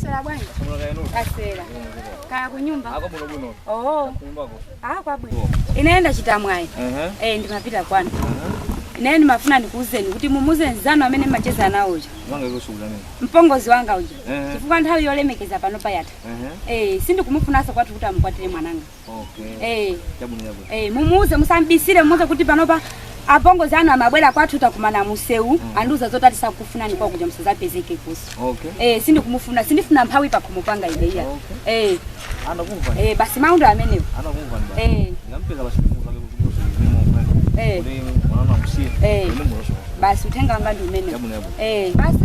Mwaswera bwanji? Kaswera. Kaya kunyumba? Ako buno buno. Oh. Kunyumbako. Ah, kwa bwino. Inaenda chitamwayi. Eh, ndimapita kwanu. Ine ndimafuna ndikuuzeni kuti mumuze nzanu amene mmacheza nawo uja. Wanga kusukula nini? Mpongozi wanga uja. Chifukwa nthawi yolemekeza pano payatha. Eh, sindikumufunanso kwathu kuti amukwatire mwananga. Okay. Eh. Chabwino chabwino. Eh, mumuuze musambisire mumuuze kuti panopa apongozi anu amabwera kwathu takumana museu andiuza zoti atisakufunani kwa kuja musazapezeke kuso. Okay. Eh, sindikumufuna sindifuna mphawi pakhomo panga ine iya. Okay. Eh, Anakumva. eh, basi maundo amenewo. Anakumva ndi. Eh. Ngampeza basi kumva kuzukuza. Eh. Kuti mwana msiye. Eh. Ine mwana. Basi uthenga wanga ndi umenewo. Chabwino chabwino. Eh, basi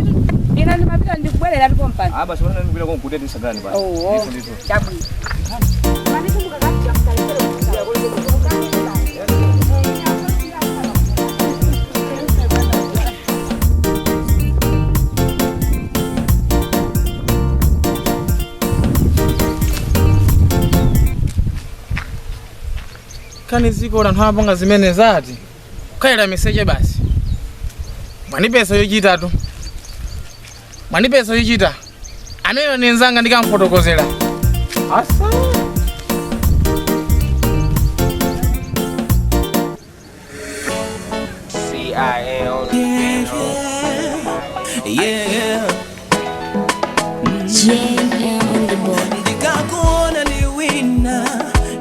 ine ndimapita ndikubwerera tipo mpano. Ah basi mwana ndikuira konkuti tisagani basi. Oh, Ndithu ndithu. chabwino. Kani ziko anthu amapanga zimene zati kukhalira miseche basi. Mwanipesa yochitatu, mwanipesa yochita amene ni nzanga ndikamfotokozera asa. CIA on the Yeah. JM on the board. Ndikakuona ni wina,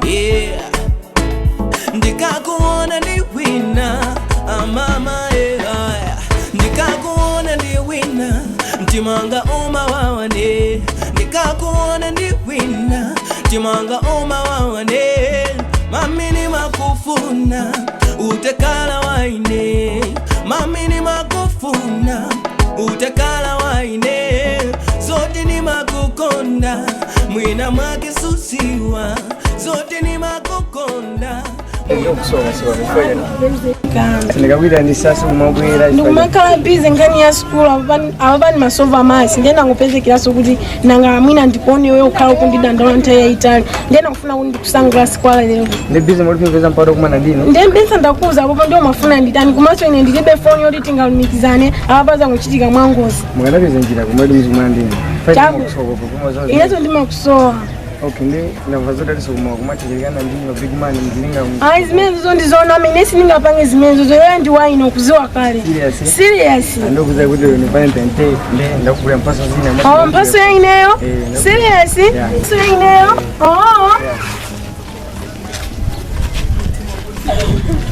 yeah. Ndikakuona ni wina, ah, mama yeah. Ndikakuona ni wina, mtimanga umawawane. Ndikakuona ni wina, mtimanga umawawane. Mami ni makufuna, utekala waine. Mami ni makufuna, utekala waine. Zote ni makukonda, mwina mwakisusiwa. Zote ni makukonda. Ndikabwira ndi sasa kumabwera. Ndikumakhala bize nkhani ya sukulu apa pani amasi ndiye nangopezekeraso kuti nanga mwina ndikuone wewe ukhala ukundidandaula nthawi yayitali ndiye nakufuna kuti ndikusangalase kwa lero. Ndi bize mulipeza mparo kumana ndino. Ndiye mbesa ndakuuza apopo ndiye umafuna nditani komanso ine ndilibe foni yoti tingalumikizane apa zangochitika mwangozi. Mukanapeza njira kumwedu mzikumana ndino. Chabu. Inezo ndimakusowa. Okay, ndi ndamva zodaliso kumwa kumachilikana ndino big man mzilinga. Ayi zimenezo ndizoona amene sindingapange zimenezo iweyo ndi waine ukuziwa kale. Serious? Serious. Ndokuza kuti ni Valentine Day ndi ndakugula mpaso zina. Oh, mpaso yaineyo? Eh, Serious? Yeah. Mpaso yaineyo? Oh.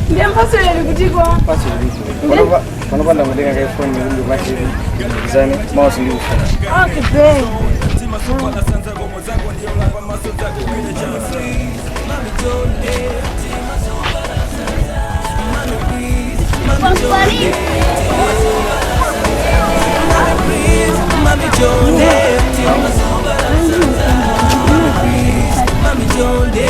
Ndiye mpaso yeli kutiko. Mpaso ilipo. Panopa ndamutenga ka iPhone ndi kwachiri. Zane mouse ndi ufuna. Okay, babe. Mami Jonde, Mami Jonde.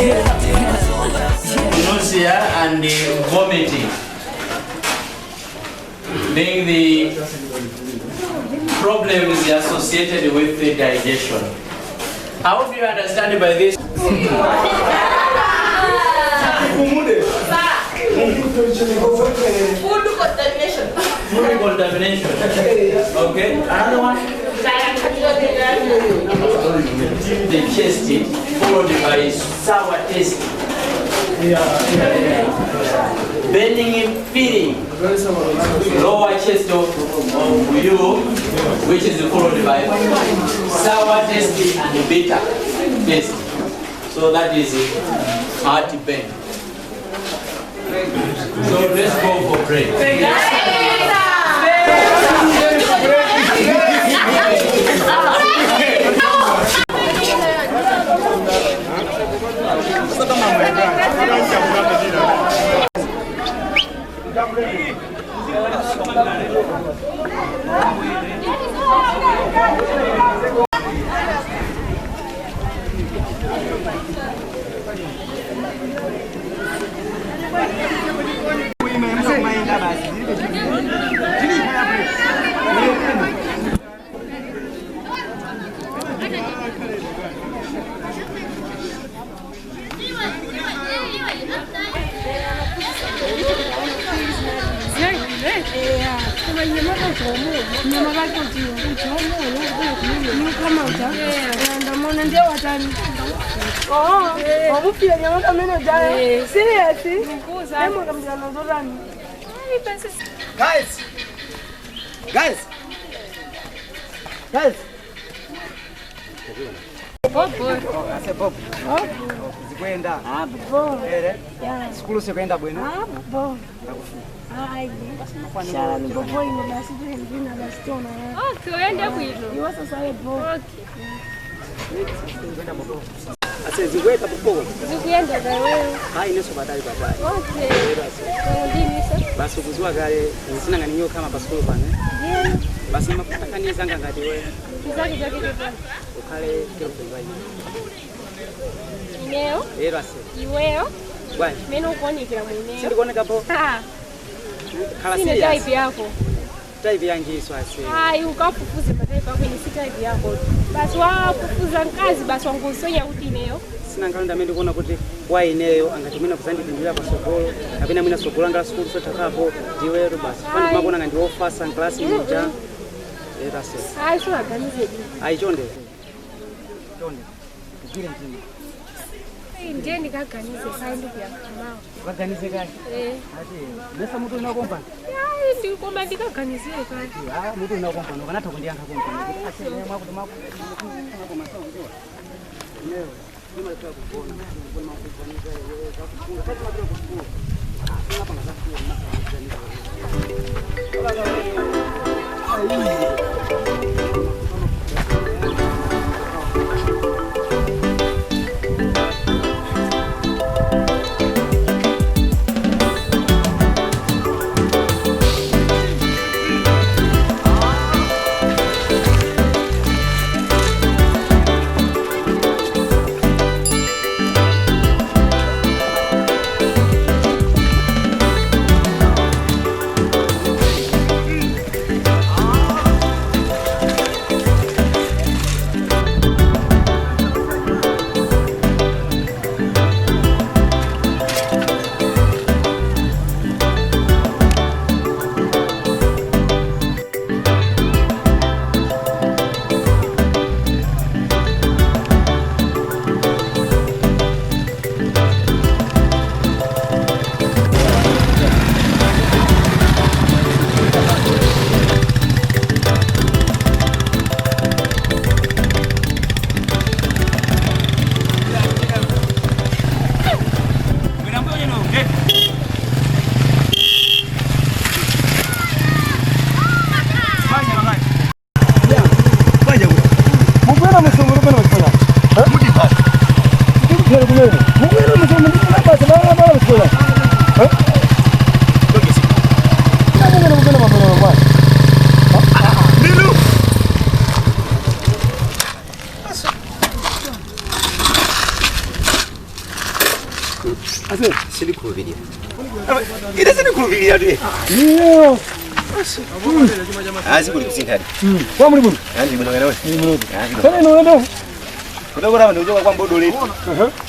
Nausea and vomiting being the problems associated with the digestion. How do you understand by this? Food contamination. Food contamination. Okay, another one. The chest followed by sour taste. Burning feeling, lower chest of you, which is followed by sour taste and bitter taste. So that is heartburn. So let's go for break. Ndamona ndiye watani. Oh, wamupira nyamata amene ujayo. Serious? Ndemo kamjana zotani. Guys! Guys! Guys! Ase Bob. Zikwenda. Ah, bo. Ere. Yeah. Sikulu sikuenda bwino. Ah, bo. Ai. Shala ni bobo ino basi tuendina basi tona. Okay, uende bwino. Iwe sasa ye bo. Okay. Ase zikwenda bobo. Zikuyenda wewe. Hai neso batali batali. Okay. Ndini sasa. Basi kuziwa kale nsina ngani kama pasikulu pano. Yeah. Basi mafuta kanizanga ngati wewe. Zake zake zake. Ukhale girlfriend wayi. Ineo. Ero ase. Iweyo. Bwana. Mimi ukuonekera mwenyewe. Sindikuoneka po. Ah. Khala Sine serious. type yako. Type yangiso ase. Hayi ukafufuze matype yako ni si type yako. Basi wafufuza nkazi basi wangusonya kuti ineyo. Sina nkalonda amene ndikuona kuti wa ineyo angati mwina kuzandipindulira pasogolo kapena mwina sogolo langa la sukulu sothakapo ndiwero basi. Fani makuona nga ndiwofasa nklasi muja. Ero ase. Hayi sunaganize di. Ayi chonde. Chonde. Kugwire mtima. Ndiye ndikaganize kai ndikuyakumawo. Ukaganize kai. Eh. Ati mesa mutu unakompana. Hayi ndikoma ndikaganizire kai. Ah, mutu unakompana ukanatha kundiyankha kompana. Kuti ase ine mwakuti mwaku masawu kudziwa. Ineyo ndimalipira kugona kugona makuganiza iwe zakufunga kati mapira kufunga. Sina panga zakufunga masawu.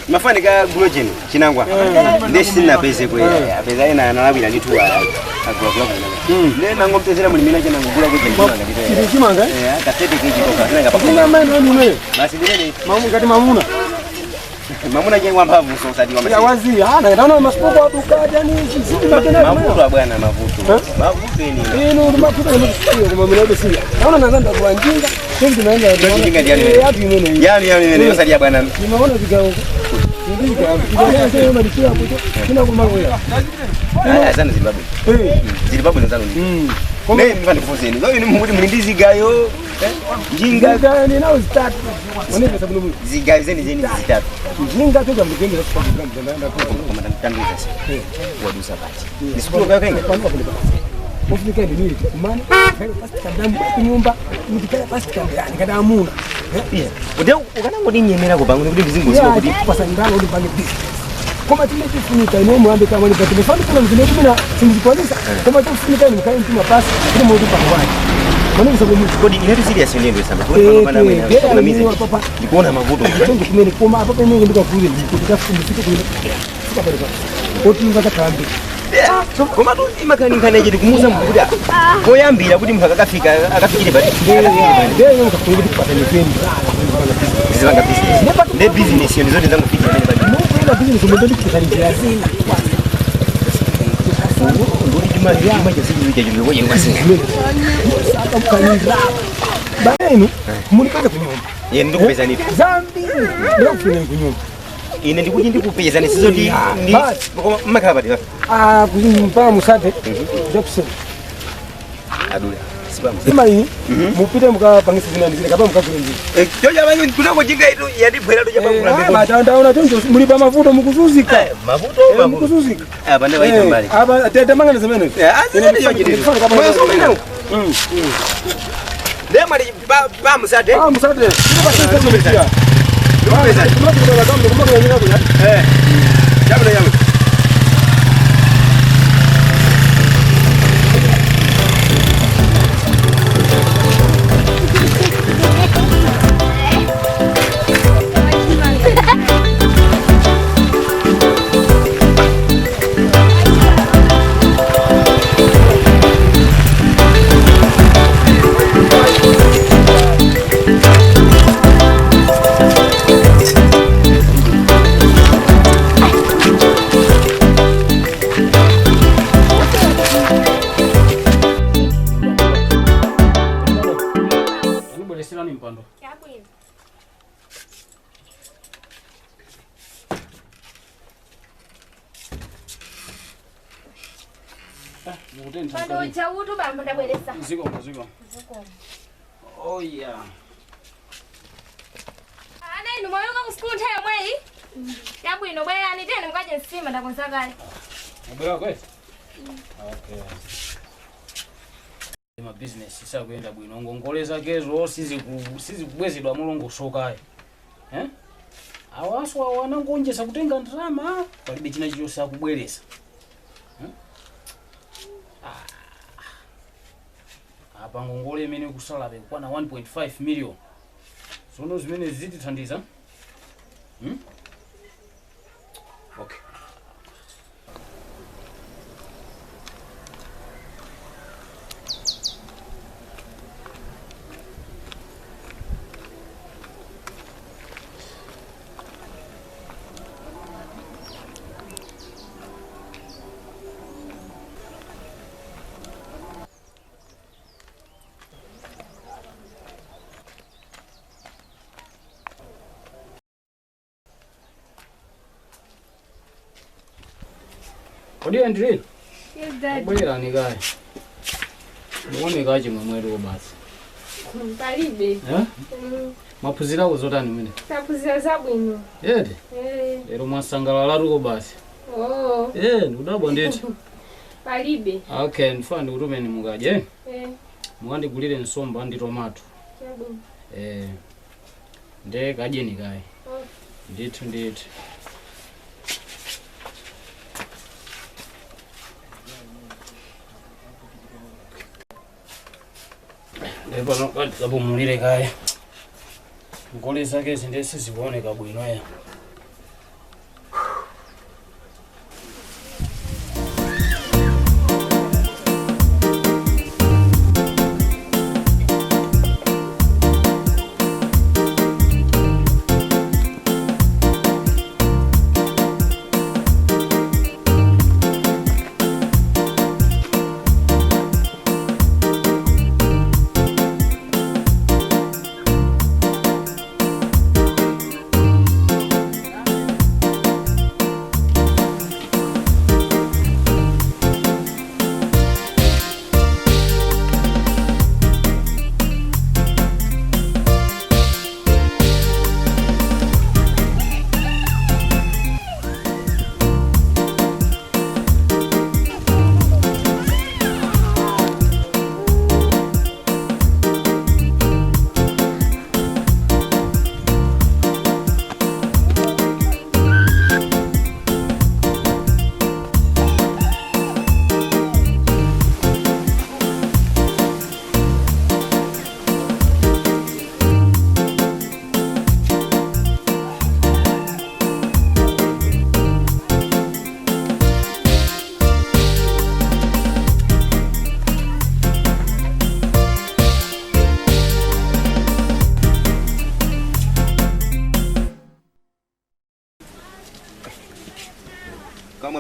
Mafanika glojeni chinangwa ndesina pese kwe apeza ina analawira nditu agula gula ne nango mpezera mulimina chinango gula kujeni Chiri chimanga eh kasete kiji koka sinanga pa Kuna mani wanu basi ndile mamu ngati mamuna mamuna chengwa mphamvu so usati wa ya wazi ana ndaona masipoko aduka yani zidi makena mavuto bwana mavuto mavuto eni ino mavuto ni koma mwana siya naona nazanda kwa njinga sisi tunaenda Njinga ndiani yapi imene yani yani imene yosadia bwana nimaona vigawo ndivika ndivika sema malikia hapo kuna kumaloya ah sana Zimbabwe Zimbabwe nzano ndi ne ndifane kufuzeni no inu muri muri ndizigayo njinga gayo ni nao zitatu oneka sababu zigayo zeni zeni zitatu njinga toka mgenge sasa kwa ndanda koma tanduza wadusa bati nisukulu kayo kenga ufike ndini kumana kayo pasi kandamu kunyumba nikikala pasi kandani kadamuna ude ukanangodinyemerako kubangu nekuti ndizingoziwa kuti pasangana uri pange business koma timechifunika ine muhambe kamwe but mufano kuna mzime kumina sindizikwalisa koma tofunika ine mukaye mtima pasi kuti muri pangwani manikusa kumuti kodi inati serious ndiye samba kuti pano pana mwene papa ndikuona mavuto ndikuona kumene koma apa pamene ndikagule ndiko ndikafundisike kumene sikapale pasi oti ngakatambe Koma tu imakhaninkhana ichi tikumuuza munthu kuti koyambira kuti munthu akakafika akafikire pati. Ndiye mukafunga kuti patani kweni. Zilanga business. Ne business yo ndizo ndizangofikira pamene pali. Mukuenda business umendoni kupatani njira zina. Ndoti chuma chuma chasichulu chacho ngoje kwasinga. Saka Bale mulipeza kunyumba. Ye ndikupeza nipo. Zambiri. Ndikufuna kunyumba. Ine ndikuti ndikupeza nisizo ndi ndi makhala pati. Ah, kunyumba musate. Jackson. Adula. Sima iyi mupite mukapangisa zinani zile kapa mukagule njira. Chocha banyu kunako jinga itu yandibwera tocha pangula. Matandaona choncho muli pa mavuto mukuzuzika. Mavuto mavuto. Mukuzuzika. Apa ndi waita mbali. Apa tete mangana zimene. Azimene yochitira. Mwazo mene. Ndema li pa musate. Ah musate. Ndikupeza. Eh. Jambo yangu. Chautu bambo ndabweresa. Zikomo zikomo. Oh yeah. Ana inu mwayoka ku school nthawi yomweyi? Yabwino bwerani tiyeni mukadye nsima ndakonza kale. Mwabwera kwezi? Okay. Ma business sakuyenda bwino ngongole zakezo sizikubwezedwa mulongosokayo. Eh? Awaso awanangonjesa kutenga ndalama palibe china chilichonse akubweresa. Apa ngongole imene kusalabe kukwana 1.5 million. Sono zimene zitithandiza. Okay. Kodi Andrew? Yes, Dad. Bwera nikaye. Muone kaje mwamwero basi. Palibe. Eh? Maphunzira kuzotani mwene? Taphunzira zabwino. Yete? Eh. Lero mwasangalala ruko basi. Oh. Eh, ndikudabwa ndeti. Palibe. Okay, ndifuna ndikutumeni mukaje. Eh. Mukandigulire nsomba ndi tomato. Chabwino. Eh. Nde kaje nikaye. Oh. Ndithu ndithu. Pano kapumulire kaya. Ngole zake zindesi zikuoneka bwino ya.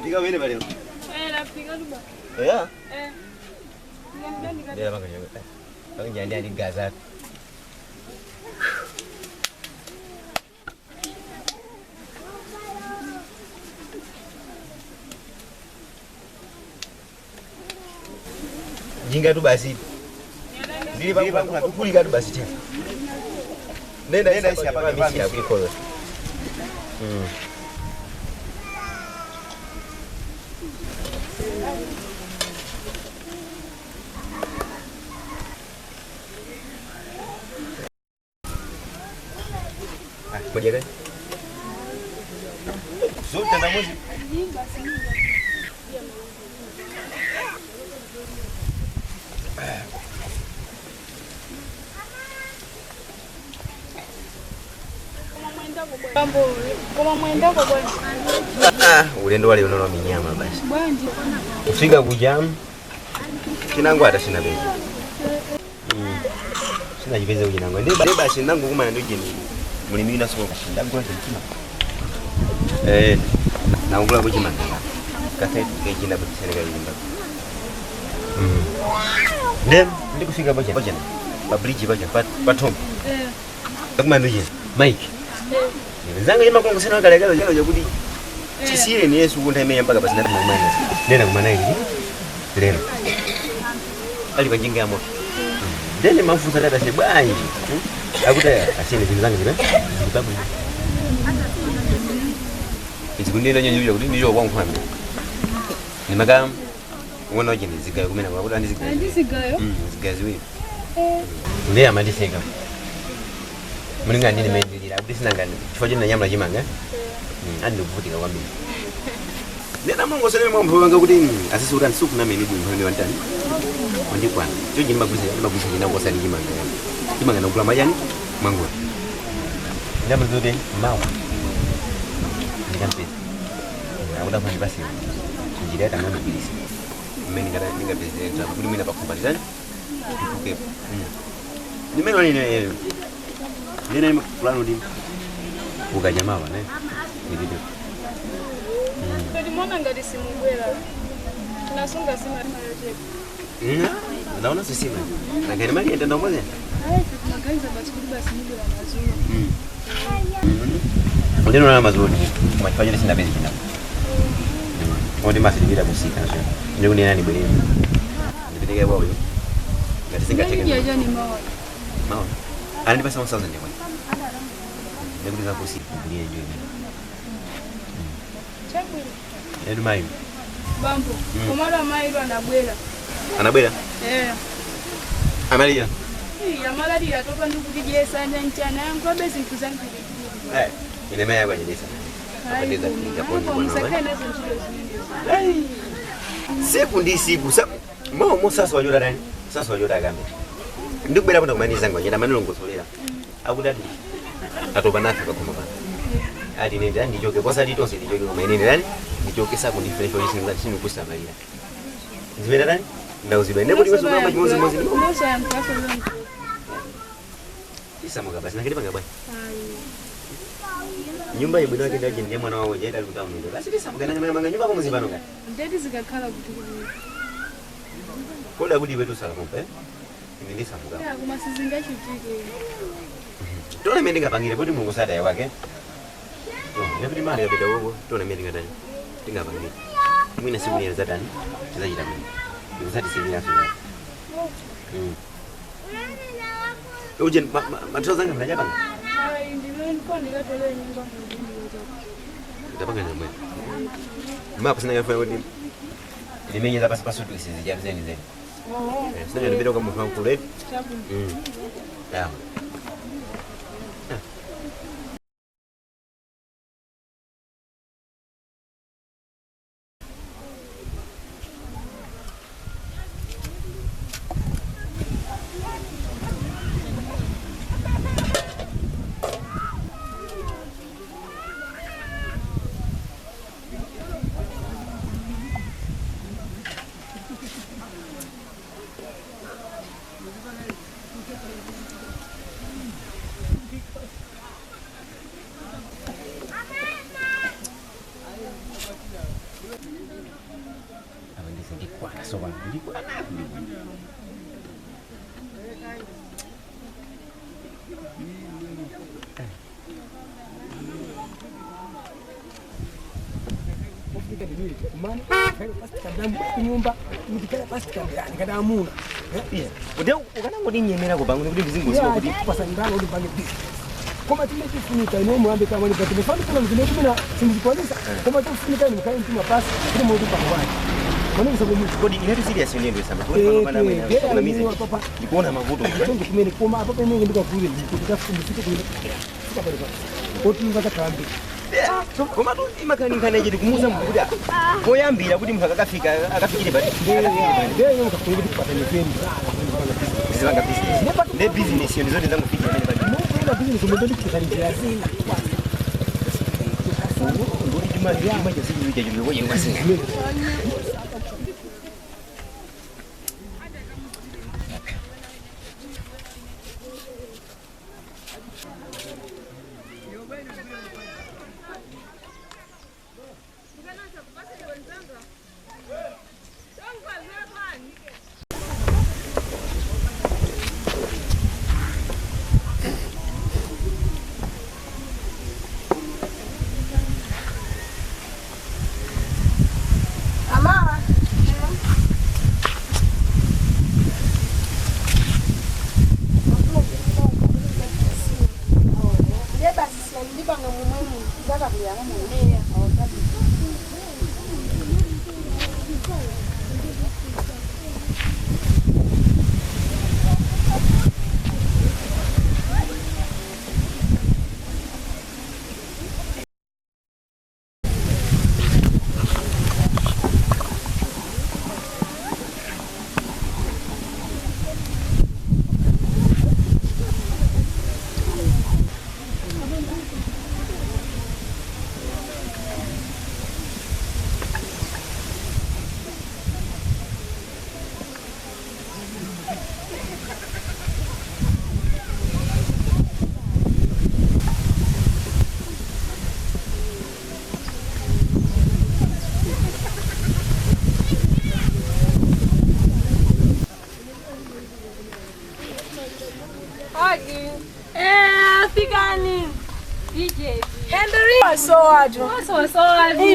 Mwapika wene baleo. Eh, napika luba. Yeah. Eh. Ndela banga nyoka. Banga njandi ali gaza. Jinga tu basi. Zili bangu kukulika tu basi tena. Nenda nenda isi hapa mimi ya kulikolo. Moja gani? Zote za mwezi. Ulendo wale unono minyama basi. Kufika kujamu chinangu hata sina pesa. Sina jipeza kujinangu. Ndiye basi nangu kuma ndio jini. Mulimi na soko kashinda kula chima. Eh, na ungula kuchima. Kase kejina kutsene kayimba. Ndiye ndikufika pacha. Pacha. Pa bridge pacha pa Tom. Eh. Kuma ndio jini. Mike. Nzanga jima kongo sena kale kale jalo kuti tisire ni Yesu kunta imenya mpaka pasina kumana. Ndena kumana ili. Lero. Ali panjinga ya moto. Ndene mafuta dada se bwanji. Akuta asine zinthu zanga zime. Zikubabu. Izikundira nyenye kuti ndiyo kwangu. Ni magam ngono jini zigayo kumena kwa kuti andizigayo. Andizigayo? Zigayo ziwiri. Ndiye amandiseka. Mulinga ndini mendilira kuti sinangani chifukwa china nyamula chimanga. Andikuvutika kwambiri. Nena Mungu sene mwambo wanga kuti asisi kuti andisuku na mene bwino ndi wantani. Wandikwana. Choji ndimagwisa china kosa ndi chimanga. Chimanga ndakula majani mwangu. Ndamazode mawa. Ndikampesa. Akuda fani basi. Njira yata ngano bilisi. Mmene ndingapezera kuti mwina pakumbalizani. Tukukepo. Nimene nini nene fulano ndi ukanyamawa ne. Ndidide. Ndimona ngati simubwera. Nasunga sima yochepa. Ndaona sisima. Nakene mali enda ndomwe. Ayi maganiza basi kuti basi mubwera mazulo. Ndino na mazuri. Machifanya sina bezi kina. Ndi masilibira kusika nacho. Ndiyo nini nani bweleni. Ndipitike kwa huyo. Ngati singateke. Ndiyo ni mawa. Mawa. Anandipasa 1000 ndekwa. Ndikuliza kusika ndiye ndiyo. Chabwino. Edu mayi. Bambo, komala mayi anabwera. Anabwera? Eh. Amalia. Amalalira topa ndikutijesa nyanchana yangu abe zinthu zambiri. Eh, ine mayi yako anyedesa. Apateza kuja kwa kwa musakae nazo ntchito zimenezo. Siku ndi siku sa mo mo sasa wajura nani? Sasa wajura kambe. Ndikubwera kuno kumaniza ngwanyera manilongosolera. Akuti ati atopa nafe pakoma pano. Ati nende ndichoke kosa litonse ndichoke koma ine ndani ndichoke sako ndifresh oyisinga sinokusamalira. Zimene ndani? Ndauzidwa ine kuti kwese chimozi mozi. Noso yankhaso zonke. Isamuka basi nakati panga bwana. Nyumba ibwino yake ndaje ndiye mwana wawo jenda kuti amwende. Basi tisamuka nanga manga nyumba komuzi pano kani. Ndeti zikakhala kuti kuti. Koda kuti iwe tusala kumpa eh? Ine ndisamuka. Ya koma sizingachitike. Tona mimi ndingapangire kuti Mulungu sadaye wake. Ndikuti mali yapita wowo tona mimi ndingatani. Ndingapangire. Mwina siku ni zatani. Tizachita mimi. Ndisati sinya sio. Uje matro zanga mnajapanga. Ayi ndilo ndikatole nyumba mndini. Ndapanga nyumba. Mapa sina ngafanya kuti limenyeza pasi pasi tu isizi zeni zeni. Oh. Sina ndipita kwa mfano kule. Chabwino. Yeah. sopano ndikwana. Kuti ukanangodinyemera kubangu nekuti ndizingoziva kuti pasangana kuti pange busy koma timechifunika ine muhambe kamwe but mufanira mzine kumina simuzikwanisa koma tofunika ine mukaye mtima pasi kuti muti pangwani manengisa kumuti kodi inati serious yoniendo samba kuti pano pana mwene ndikuona mavuto chonde kumene koma apa pamene ndikagwire ndikuti kafundisike kumene fika pale pasi oti ngakakhambe koma tu imakhaninkhana ichi tikumuuza munthu kuti poyambira kuti munthu akakafika akafikire pati ndeyo mukakule kuti patanekeni zipanga business nde business iyo ndizoti ndizangofikira pamene pali mukuenda business umendoti kutanijira zina ndoti chuma chasichicha chikukoyengwasinga.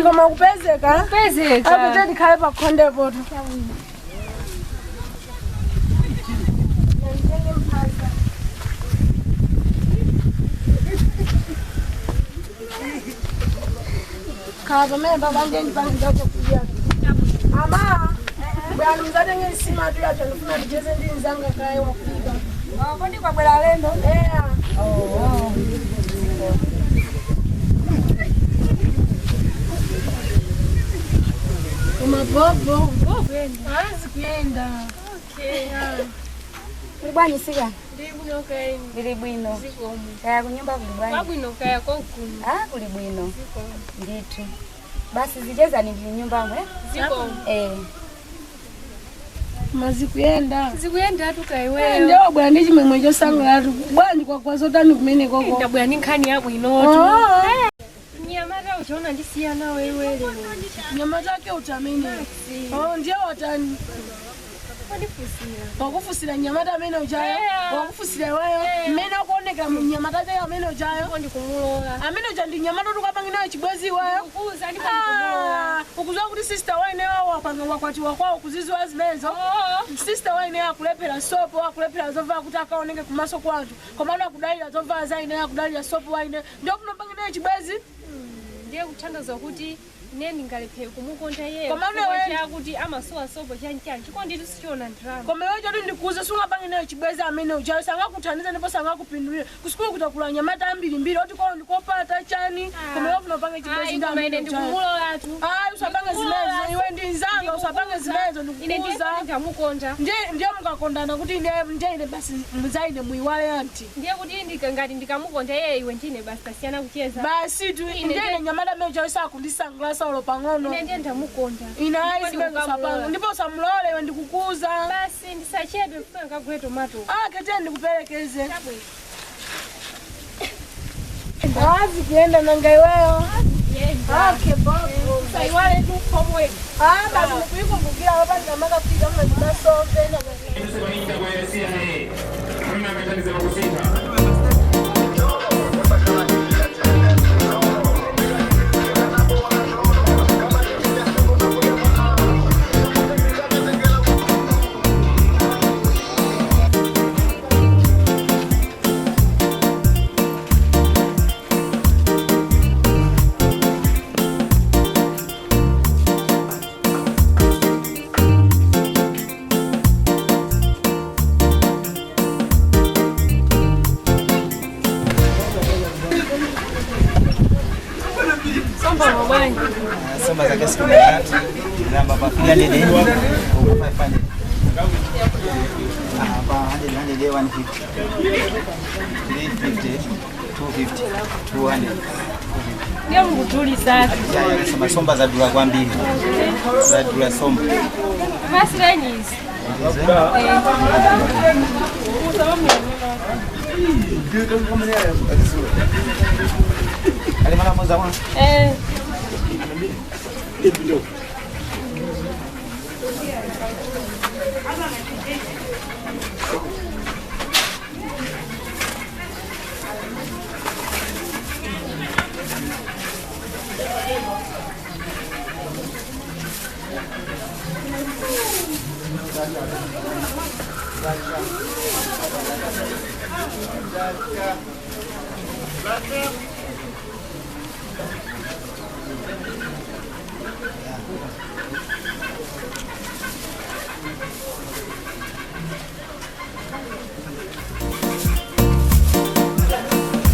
Koma kupezeka apite ndikhale pakhondepo tu. Khala pamene papa ndiye ndipange chakudya. Ama bwana muzatenge nsima tu yacho ndifuna ndicheze ndi mzanga kaye wakufika. Kodi kwabwera alendo? Eya. Mabobo. Hawezi kuenda. Okay. Kuli bwanji sika? Ndili bwino kaini. Ndili bwino. Zikomo. Kaya kunyumba kuli bwanji? Kwabwino kaya kokuno. Ah, kuli bwino. Zikomo. Ndithu. Basi zicheza ni ndili nyumbamo eh? Zikomo. Eh. Mazikuyenda. Zikuyenda tu kaiweyo. Ndio bwana ndi chimwemwe chosangalala. Bwanji kwagwa zotani kumene koko. Ndabwera ndi nkhani yabwinotu. Nyamata uchiona ndisiyana wewe lero. Nyamata ake utamene. Oh, ndiye watani. Wandifusira. Wakufusira nyamata amene uchayo. Wakufusira wewe. Mmene akuoneka nyamata chayo amene uchayo. Ndikumulola. Amene ucha ndi nyamata tukapanginayo chibwezi iweyo. Ndikukuza ndipo ndikumulola. Ukuziwa kuti sister waine wawo wapanga wakwatiwa kwawo kuziziwa zimenezo. Sister waine akulephera sopo akulephera zovala kuti akaoneke kumaso kwa anthu. Komano akudalira zovala za ine akudalira sopo waine. Ndiyo kunopanginayo chibwezi. Ndiye kuthandiza kuti ine ndingalephere kumukonda yeye. Koma iwe kuti amasowa sopo chanchani chikondi sichiona ndalama. Koma iwe choti ndikuuze sungapange nayo chibwezi amene uchayo sangakuthandize ndipo sangakupindulire. Kusukulu kutakula nyamata ambirimbiri oti kwawo ndikopata chani. Koma iwe unopange chibwezi ndi amene uchayo. Ndikumulola tu. Ayi usapange zimenezo iwe ndi nzanga usapange zimenezo ndikukuuza. Ndamukonda. Ndiye mukakondana kuti ndiye ine basi mudzaine muiwale anti. Ndiye kuti ngati ndikamukonda yeye iwe ndine basi tasiyana kucheza. Basi tu ndiye ine nyamata amene uchayo sakundisangalatsa ulo pang'ono. Ine ndiye ndamukonda. Ine ayi zimenezo usapanga ndipo usamulole iwe ndikukuuza. Basi ndisachedwe kufika nkagule tomato. Ah, kete ndikuperekeze. Azi kuenda nanga iweyo. Okay, bobo. Usaiwale tu homework. Ah, basi ndikuikumbukira apa ndikamakafika mnandimasombe. Soma zake siku tatu namba pa 300 500 ah pa 100 100 150 350 250 200. Ndiye mukutulisa. Ya soma somba za dula kwambiri za dula somba. Masirenyizi. Ali mara moja mwana. Eh.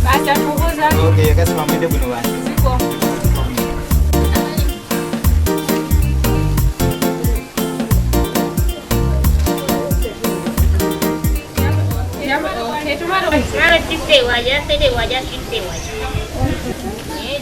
Basi atukuza. Okay, akasema mwende bwino bwana. Ziko. Mara 60 waja, 30 waja, 60 waja. Yes.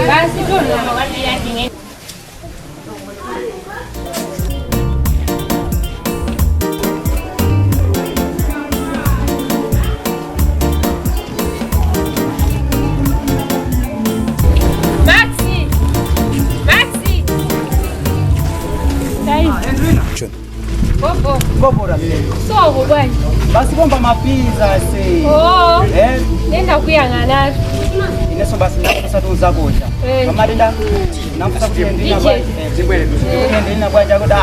Basi tuna. Maxi! Maxi! Popo. Kopora. Soko bwana. Basi bomba mapiza se. Oh. Eh, Nenda kuyang'ana. ineso basi ndakusa tu zakocha. Eh. Pamadenda namfusa kuti ndina DJ. kwa. Ndina kwa jakoda.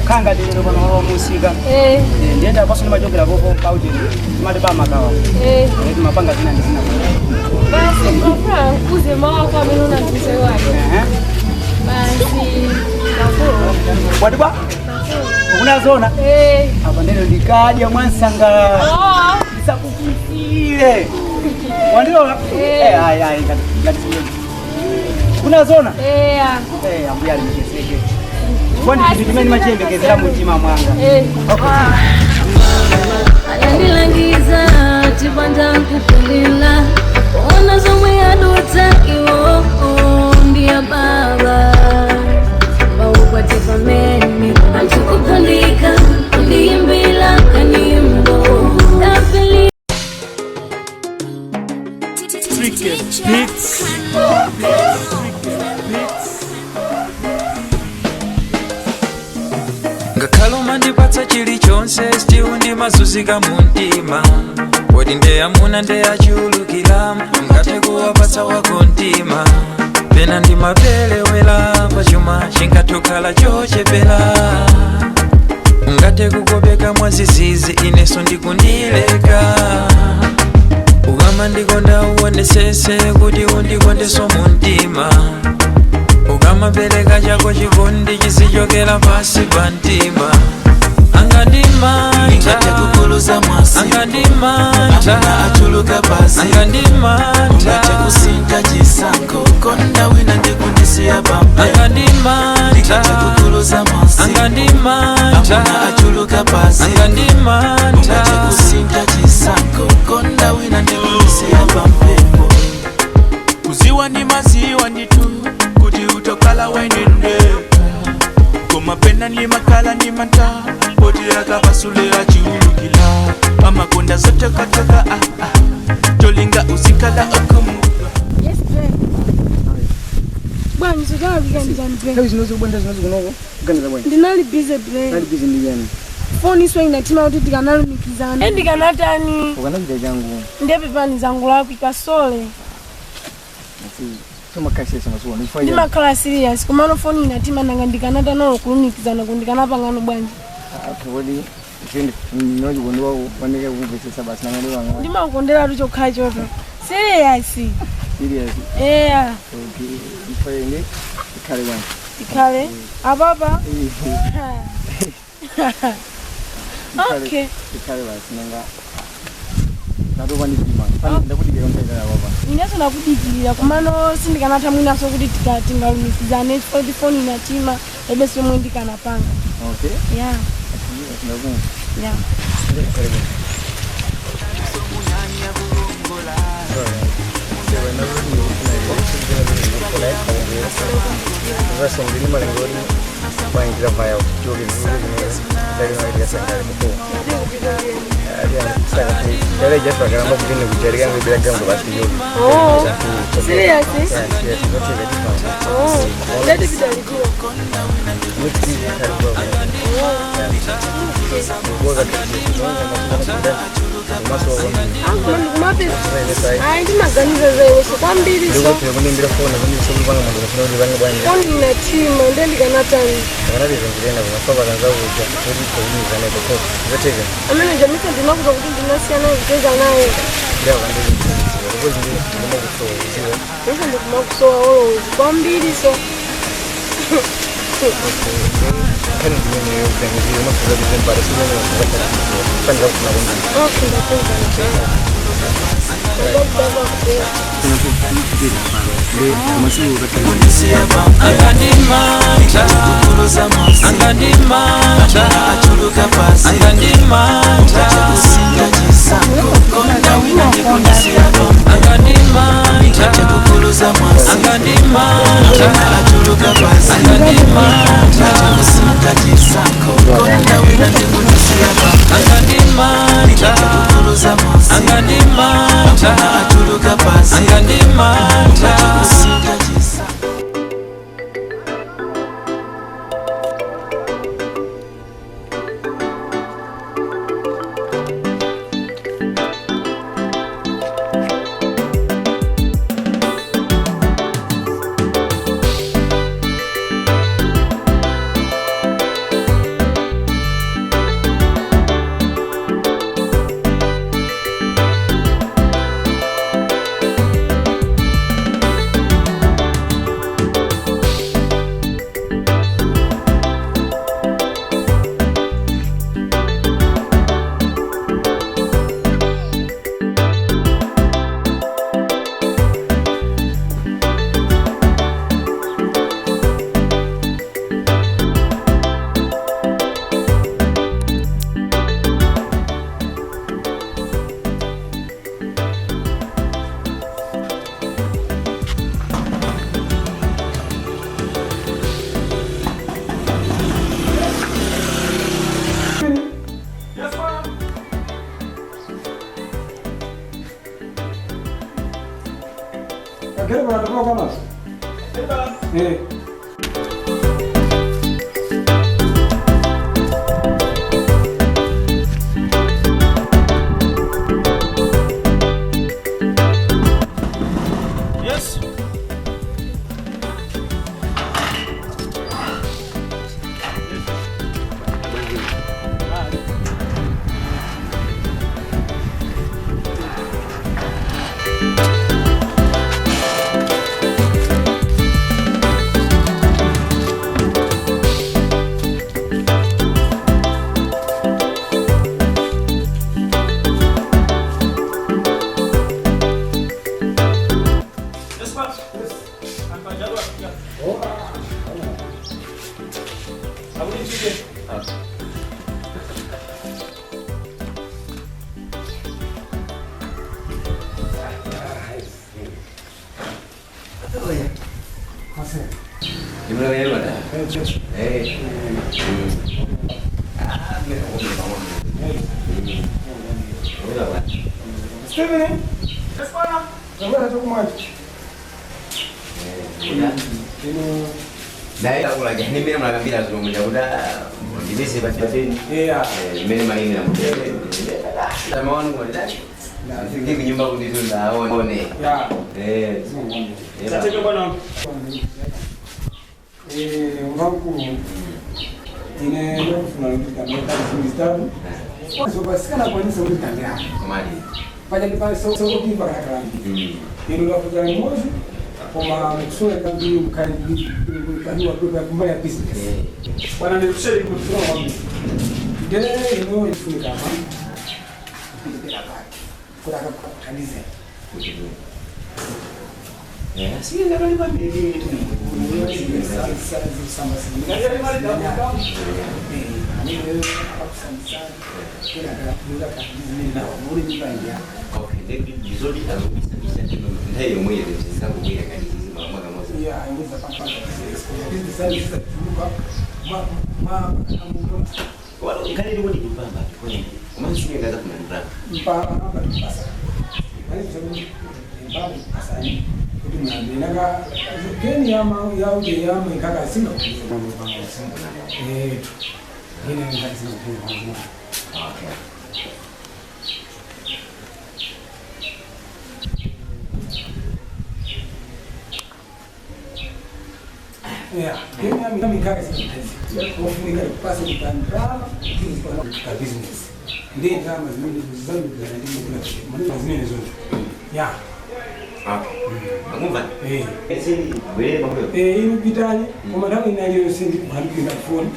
Kanga ndino pano wa musika. Eh. Ndiyenda kwaso ndimachokera popo pauje. Timati pa makawa. Eh. Eh, timapanga zina ndi zina. Basi ndofuna nkuze mawa kwa amene unandize wake. Eh. Basi nakulu. Watiba? Unazona? Eh. Apa ndeno ndikadya mwansangala. Oh. Ndisakufisire. Wandilola? Eh. Eh, ayi ayi ngati ngati. Unazona? Eh. Eh, ambuya alimchezeke. Kwani kitu chimene machiyembekezera mumtima mwanga. Eh. Anandilangiza tipanda nkupulila ona zomwe adutsa iwo ndiya baba maukwati pamene antukupandika kundiyimbila kanyimbo Tapili. Tricky Beats. Ngakhale umandipatsa chilichonse still ndimazunzika mu mtima kodi ndeyamuna ndeyachulukira mkate kuwapatsa wako mtima pena ndimapelewera pachuma chingathukhala chochepera ungathe kukopeka mwazizizi ineso ndikundileka. Ukamandikonda uonesese kuti undikondeso muntima. Ukamapereka chako chikondi chisichokera pasi pa mtima. Ingate kukuluza mwasi. Angandimanta. Amuna achuluka pasi. Angandimanta. Ungate kusinta chisanko konda wina ndikundisiya pampe. Angandimanta. Ingate kukuluza mwasi. Angandimanta. Amuna achuluka pasi. Angandimanta. Ungate kusinta chisanko konda wina ndikundisiya pampe. Kuziwa ni maziwa nditu kuti utokala wainende komapena ni makala ni manta poti akapasulira chiulukila amakonda zotokatoka ah, ah. Tolinga usikala okumu. Yes, babe. Bwana sitala kuganizani babe. Nthawi zinozi kubwenda zinozi kunoko kuganiza bwanji. Ndinali busy babe. Nali busy ndi yani. Foni iswe inatima kuti tikanalumikizana. E ndikanatani. Ukanachita changu. Ndepe pani zangu lako ikasole. Somakasesa masuwa ndifanya. Ndimakhala serious komano foni inatima nanga ndikanatani kulumikizana kundikanapangano bwanji. Kodi zindi noji kondiwa wanike kumvesesa basi nanga ndiwanga. Ndimakondera tu chokha choto. Serious. Serious. Yeah. Okay. Ifanye ndi ikhale bwanji. Tikhale. Apapa. Okay. Ikhale basi nanga. Ndatopa ndipima. Pani ndakudikira mtaita papa. Inenso nakudikirira komano sindikanatha mwinaso kuti tingalumikizane chifukwa kuti foni inatima ebe somwe ndikanapanga. Okay. Yeah. Ndakumva. Yeah. Ikhale bwanji. Oh, serious? Oh, that is very good. Ayi ndimaganiza zaiweso kwambiri so foni inatima nde ndikanatani amene jamisa ndinakuza kuti ndinasiyana kucheza naye ese ndikumakusowa always kwambiri so. Okay, ndakumva. Angandimanta. Angandimanta. Angandimanta. Angandimanta. Angandimanta. Angandimanta. Angandimanta. Angandimanta. Yes. Steven, Zamwana chokumwachi. Naye akula nimene mulakambira zilomwe chakuti ndipese pateni imene malinira tamaona kuti ndafike kunyumba kuti ndaone. Tateke bwana. Uvankulu ine ndofuna kuti tameka zimistatu. Zobasikana kwanisa kuti tandea. Komali. Paja ndipa sokupipa kana kalambi. Ino lafuza imozi koma mkusole kandi mkali kaniwa kwa kumbaya business. Bwana ndikusheri kutura wambi. Nde ino ifunika ma. Ndipera pake. Kuraka kutanize. Geni yama yauje yama ikaka singa geni yama singa. Okay. Yeah, geni yama ikaka singa. Ofunika kupasa kutandrama ka business. Ndiye drama zimene zangu za ndi zimene zonse. Yeah. Angumva? Eh, inupitanye koma nthawi inayo sendi kuhandikira foni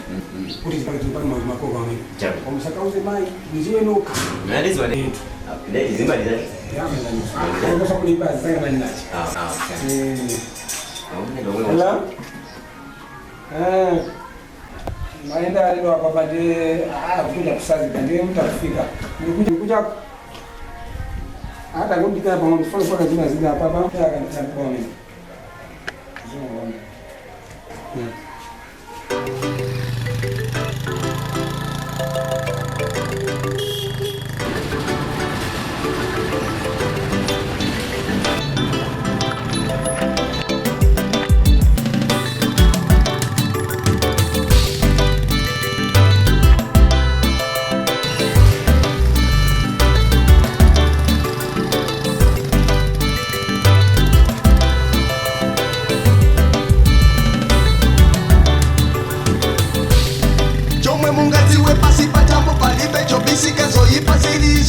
kuti zipake makoko amene. Koma sakauze mai niziwe noka. Nalizwa ne. Ndezi zimbali zacho. Yama nani. Kulipa zanga nani nacho. Ah, okay. Hello? Maenda leo hapa bade kuja kusazika ndiye mtafika. Nikuja hata kundikana pamwe mfano kwa zina zina hapa hapa kanitambua mimi. Zungu.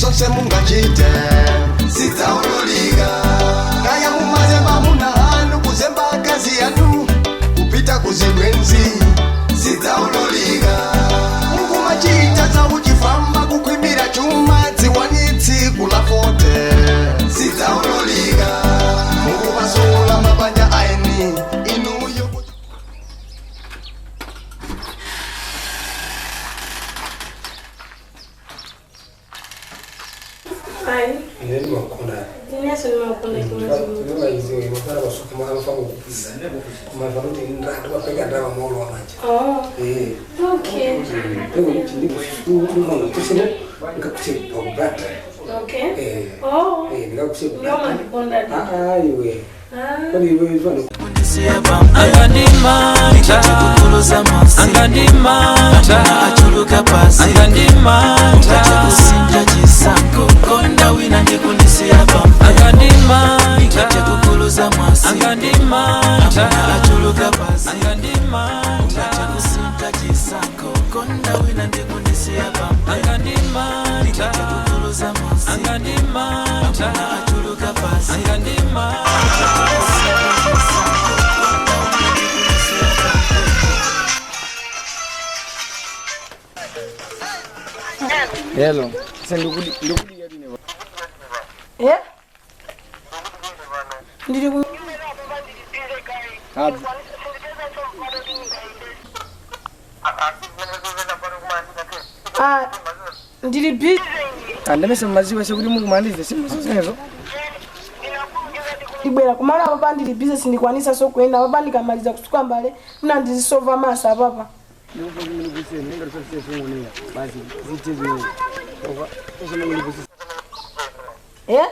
Zose mungachite sitsaululika kaya mumazemba muna hanu kuzemba akazi yanu kupita kuzibwenzi sitsaululika mukumachita tsauchifamba kukhwimira chuma dziwanitsi kula fote sitsaululika mukumasula mabanja aeni inuyo. Hello. Sasa ndikudi yadine. Eh? Ndiri ku Ah, ndiri bi. Andamesa maziwa sekuti mukumandize simuzo zinezo. Ndibwera kumalo apapa ndili busy sindikwanisa so kuyenda apapa ndikamaliza kusuka mbale mna ndizisova masa apapa. Eh?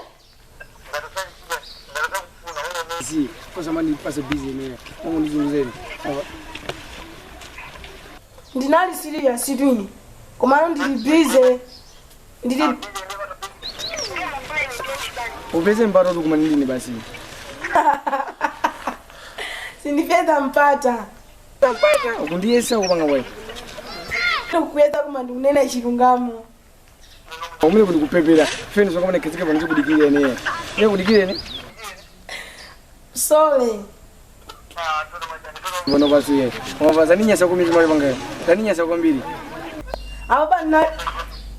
Ndinali serious twini. Komano ndili busy. Ndili Upeze mpato tukumanilini basi. sindipeza mpata. Mpata ukundiyesa kupanga bwayi. Ndikuyeza koma ndikunena chilungamo. Umene kundikupepera. Feni zokamana kezike pano zikudikire ene. Ne kudikire ene. Sole. Mbona basi ye. Koma zaninyasa kwambiri mali panga. Zaninyasa kwambiri. Apapa ndina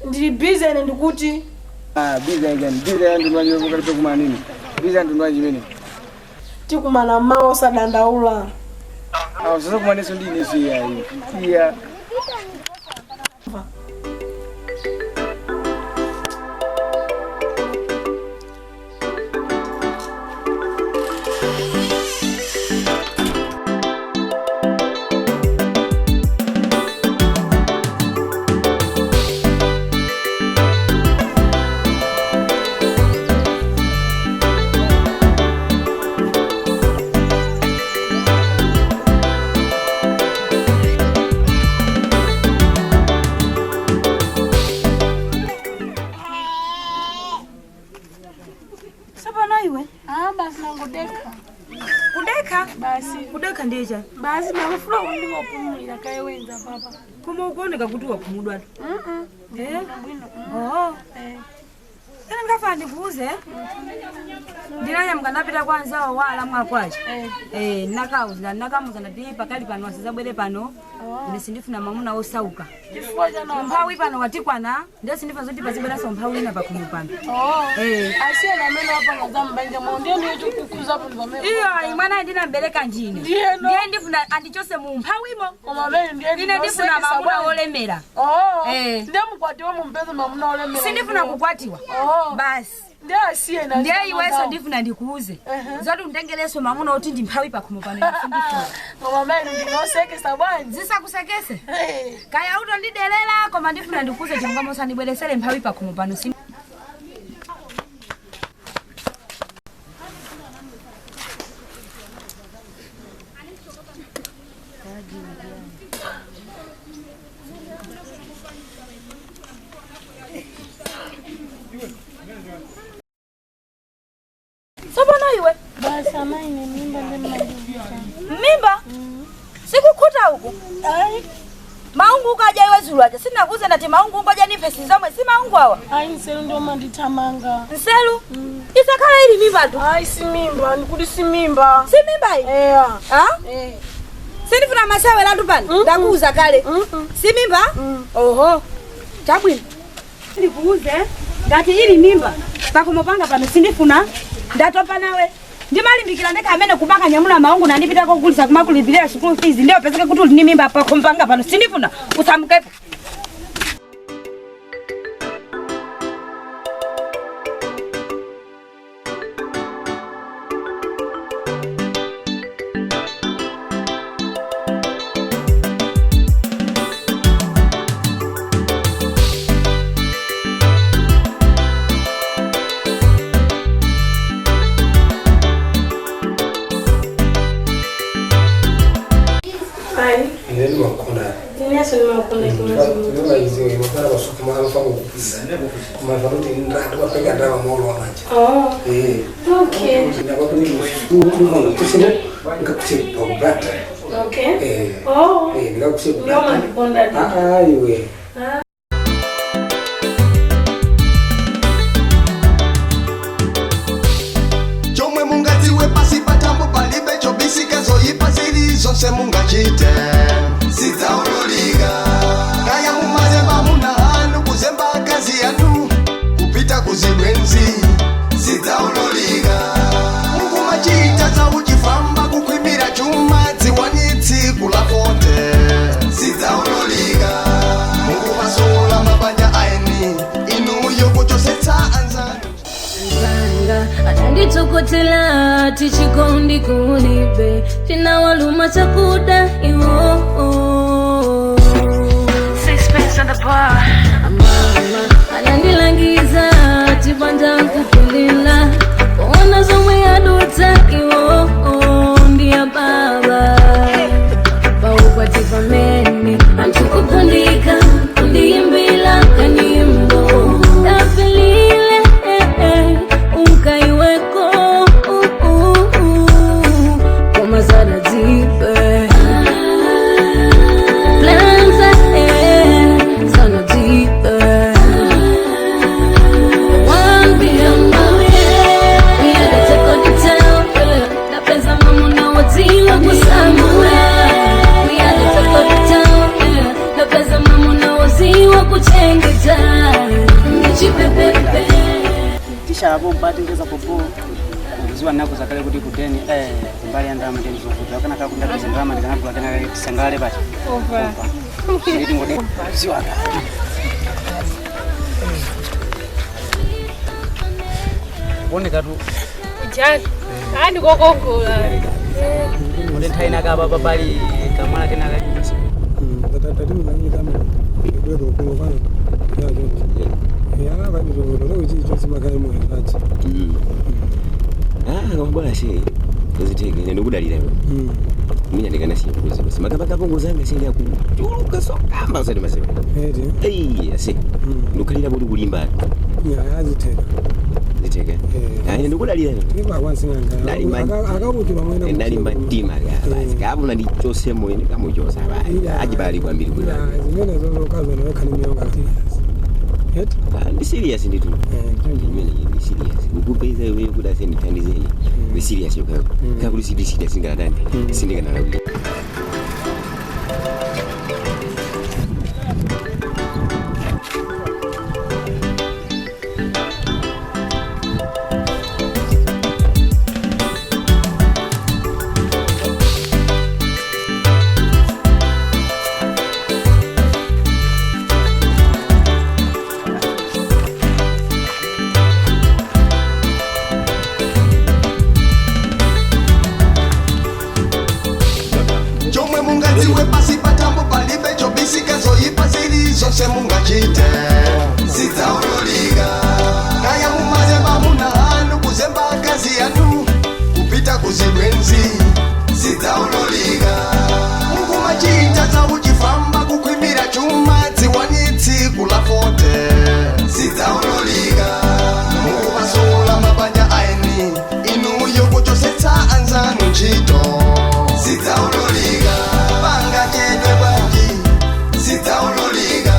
ndili busy ine ndikuti Ah, busy again. Busy yandu ndwanje kukalipe kumanini. Busy yandu ndwanje imene. tikumana mawa osadandaula. Ah, sasa kumaneso ndine siya iyo. Iya. Tsopano iwe Ah, basi nangodeka. kudekha Basi. kudekha ndiye chani Basi nakufuna kuti ndingopumulira kaye wenza papa. koma ukuoneka kuti wakhumudwatu Eh? Bwino. Oh. Eh. Ine ndikafuna ndikuuze ndinanyamuka ndapita kwa anzawo wa alamu akwacha eh nakauza nakamuza ndati pakali pano asizabwere pano ine sindifuna mamuna osauka Chifukwa chana umphawi pano watikwana ndiye sindifuna zoti pazibweranso umphawi wina pakhomo pano Oh. Eh. Asiyena amene wapanga za mbanja mwa ndiye ndiye chikukuza pano pamene. iyo imwana ndinambereka ndine Ndiye no. ndiye ndifuna andichose mu umphawimo Koma amene ndiye ine ndifuna mamuna olemera Oh. Eh. Ndiye mukwatiwe mumpeze mamuna olemera. sindifuna kukwatiwa Oh. basi Ndiye asiyena. ndiye iwenso ndifuna ndikuuze zoti undengelenso mamuna oti ndimphawi pakhomo pano ine sindifuna Koma amene ndinosekesa bwanji. zisakusekese kaya utondidelera koma ndifuna ndikuuze chilungamo usandibweresere mphawi pakhomo pano si Tsopano iwe Basi amayi ne mimba ndi mmandivuta. mimba sikukhuta uku Ayi. maungu ukaja iwe zulu aja sinakuuze ndati maungu ungoja niphe zomwe si maungu awa Ayi nseru ndio mandithamanga. nseru isakhala ili mimba tu Ayi si mimba, ndikuti si mimba. si mimba iyi Eya. Ah? Eh. sindifuna masewera pano ndakuuza kale si mimba oho chabwino ndikuuze ngati ili mimba pakhomo panga pano sindifuna ndatopa nawe ndimalimbikira ndekha amene kupanga nyamula maungu nandipita kogulisa kumakulipirira school fees ndiyo pezeke kuti uli ndi mimba pakhomo panga pano sindifuna usamukepo Ayi. Ine ndimakona. Inenso ndimakona chimwe. Ndimaiziwe makana masuku mafana kukuza. Kumafana kuti ndapeka ndaba molo wamanje. Oh. Eh. Okay. Ndakakuti ngakuti pakubata. Okay. Eh. Oh. Eh, ndikakuti Ndiyo mandikonda ndi. Ah, iwe. Ah. Chomwe mungadziwe pasi patambo palibe chobisika zoyipa zili zonse mungachite zidzaululika kaya mumazemba muna hanu kuzemba akazi yanu kupita kuzibwenzi zidzaululika mukumachita zauchifamba kukhwimira chuma dziwanitsi kulakote zidzaululika mukumaso Kunditokotela tichikondi kulibe chinawaluma chakuda iwo. Sixpence on the bar. Mama anandilangiza chipanja nkukulila kuona zomwe adutsa iwo ndiya baba paukwati pamene anthu kugundika kundiyimbila kanyimbo tafilile unkaiweko koma zadadzipe plans ahead sana deeper. One be a we had to take on the town. Napeza mama na watiwa kusamula. We had to take on the town. Napeza mama na watiwa kuchengeta. Nichipepepe. Tishapo mpati ngeza popo kuziwa nako zakale kuti kuteni kumbali ya ndalama ndeni zovuta kana kakundapeza ndalama ndikanagula kana tisangale pacha Over. nditi ngode kuziwa ka Kuonekatu Ujani. Ah, ndikokongola. ngode nthawi inakapa papali kamwana kenaka. Ah, koma bwana she kuziteke ine ndikudalira iwe. Mina ndikanasiya kuzi basi makapakapongozanga sende akuchuluka sokamba usati masema eyi ase ndikukhalira kuti kulimba Azitheka. Ziteke. Ah, ine ndikudalira Akakuchula mwena. Ndalimba mtima basi kapuna ndichosemo ine kamuchosa basi achibali kwambiri bwino. Zimene zozokazo nawekhani serious. Ah, ndi serious nditu imene ndi serious kukupeza iweyo kuti ase ndithandizeni ndi serious yokayo kakuti sindi serious singalatani sindikanalawi. Chomwe mungadziwe pasi patambo palibe chobisika zoyipa zili zonse mungachite zidzaululika kaya mumazemba muna hanu kuzemba akazi yanu kupita kuzibwenzi zidzaululika mukumachita zauchifamba kukhwimira chuma dziwani tsiku la fote zidzaululika mukumasula mabanja aeni inuyo kuchosetsa anzanu ntchito zidzaululika panga chedwe bwanji zidzaululika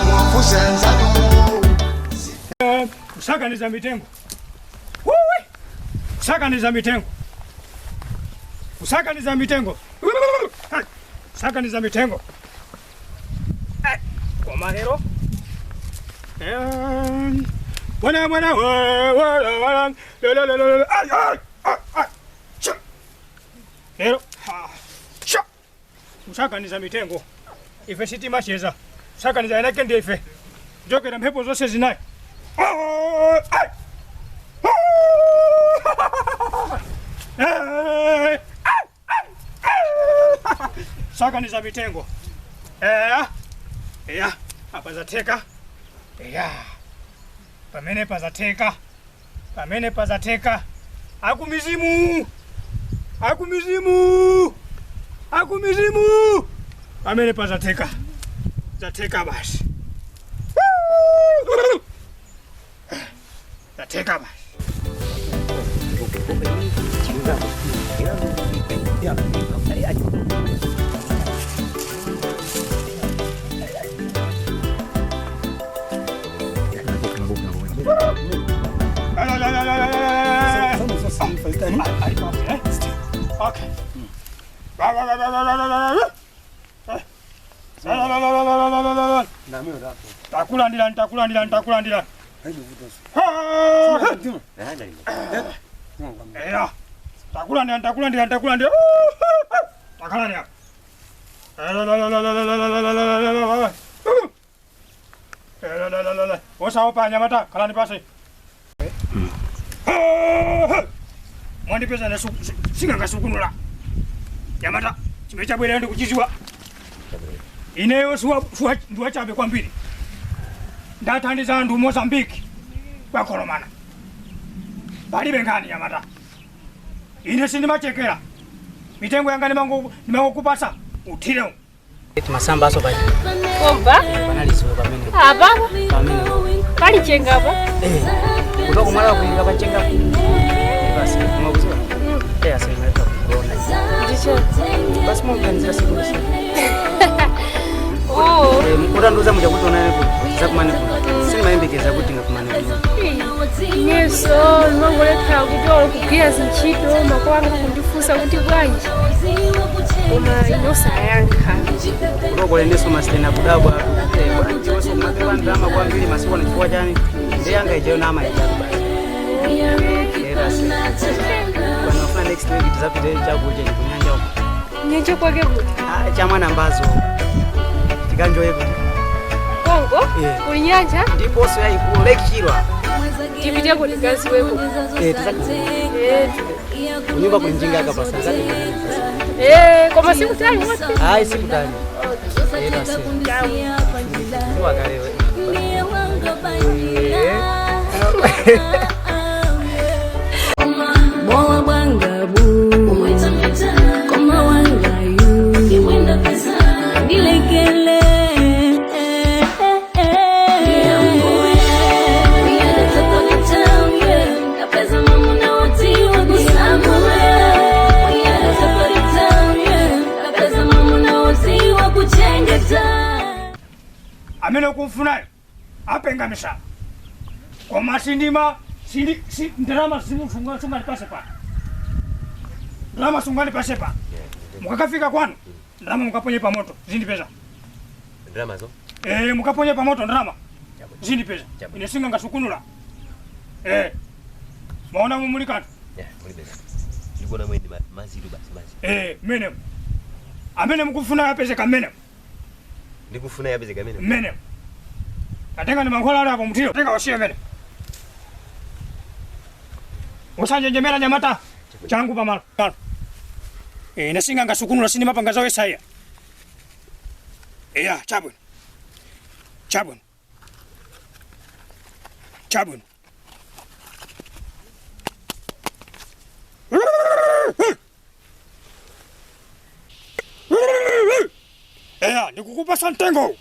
mwafusa anzanu. Kusakaniza mitengo. Wuwi! Kusakaniza mitengo. Kusakaniza mitengo. Hai! Kusakaniza mitengo. Koma lero. Bwana bwana wala wala la la la la ay ay ay ay. Cha. Lero. Ha. Cha. Kusakaniza mitengo. Ife sitimacheza. Kusakaniza inake ndiye ife. Jokera mphepo zonse zinayi. Oh, ay. Eh, sakaniza mitengo. Eya, apa zateka. Eya, pamene pazateka, pamene pazateka. Akumizimu, akumizimu, akumizimu. Pamene pazateka, zateka basi, zateka basi. Okay. Takulandira, takulandira, takulandira. Eya. Takulandira, takulandira, takulandira. Takulandira. Osaopa anyamata, kalani pasi. Mwandipeza ne singangasukunula. Yamata chimene chabwera ndi kuchiziwa. Ineyo suwa suwa ndiwachabe kwambiri. Ndathandiza anthu Mozambique kwakolomana. Palibe nkhani yamata. Ine sindimachekera. Mitengo yanga ndimangokupasa uthire. Timasamba aso paja. Komba? Panaliziwe pamene. Apa? Pamene. Pali chenga apa? Eh. Kutoka kumala kuinga pachenga. Basi kumakuziwa. Eh asema kugona. Ndicho. Basi muganizira siku lisi. Oh. Eh mukutanduza muja kuti onane kuti zakumane kuti. Sindimayembekeza kuti ngakumane kuti. Yeso, mangolekha kuti olukugwira zintchito makolo anga kundifunsa kuti bwanji. Koma inosayankha. Kutoka nenso masitena kudabwa. Eh bwanji wonse kumapewa ndalama kwambiri masiku ano chifukwa chani. Ndiye anga ijayo nama ijayo basi. Eh basi. Panofuna next week tizapite chakudya kunyanja uko. Nyanja kwake kuti? Ah chamwana mbazo. Tikanjoye kuti. Kongo? Eh. Kuli nyanja? Ndiponso yayikulu Lake Chilwa. Tipite kuti kaziweko. Eh tizakati. Eh. Kunyumba kulinjinga akapasa zati. Eh, koma sikutali moti. Hayi sikutali. Eh basi. Siwakalewe. Bowa bwangabu koma wangayu ndilekele. Amene ukumfunayo apenga misala. Koma sindima sindi si ndalama sungandipase pa. Ndalama sungandipase pa. Mukakafika kwanu ndalama mukaponye pamoto zindipeza. Ndalama zo? Eh mukaponye pamoto ndalama zindipeza. Ine singangasukunula. Eh. Maona mumuli kanthu. Yeah, mulipeza. Ndikuona mwendi maziru basi maziru. Eh mene. Amene mukufuna apezeka mene. Ndikufuna yapezeka mene. Mene. Atenga ni mankhwala ali apo mutiro. Tenga wasiye mene. Usanjenjemera nyamata. Changu pamalo. Eh nesingangasukunula sindimapanga zawo esaiya. Eya chabwino. Chabwino. Chabwino. Eya ndikukupasa mtengo.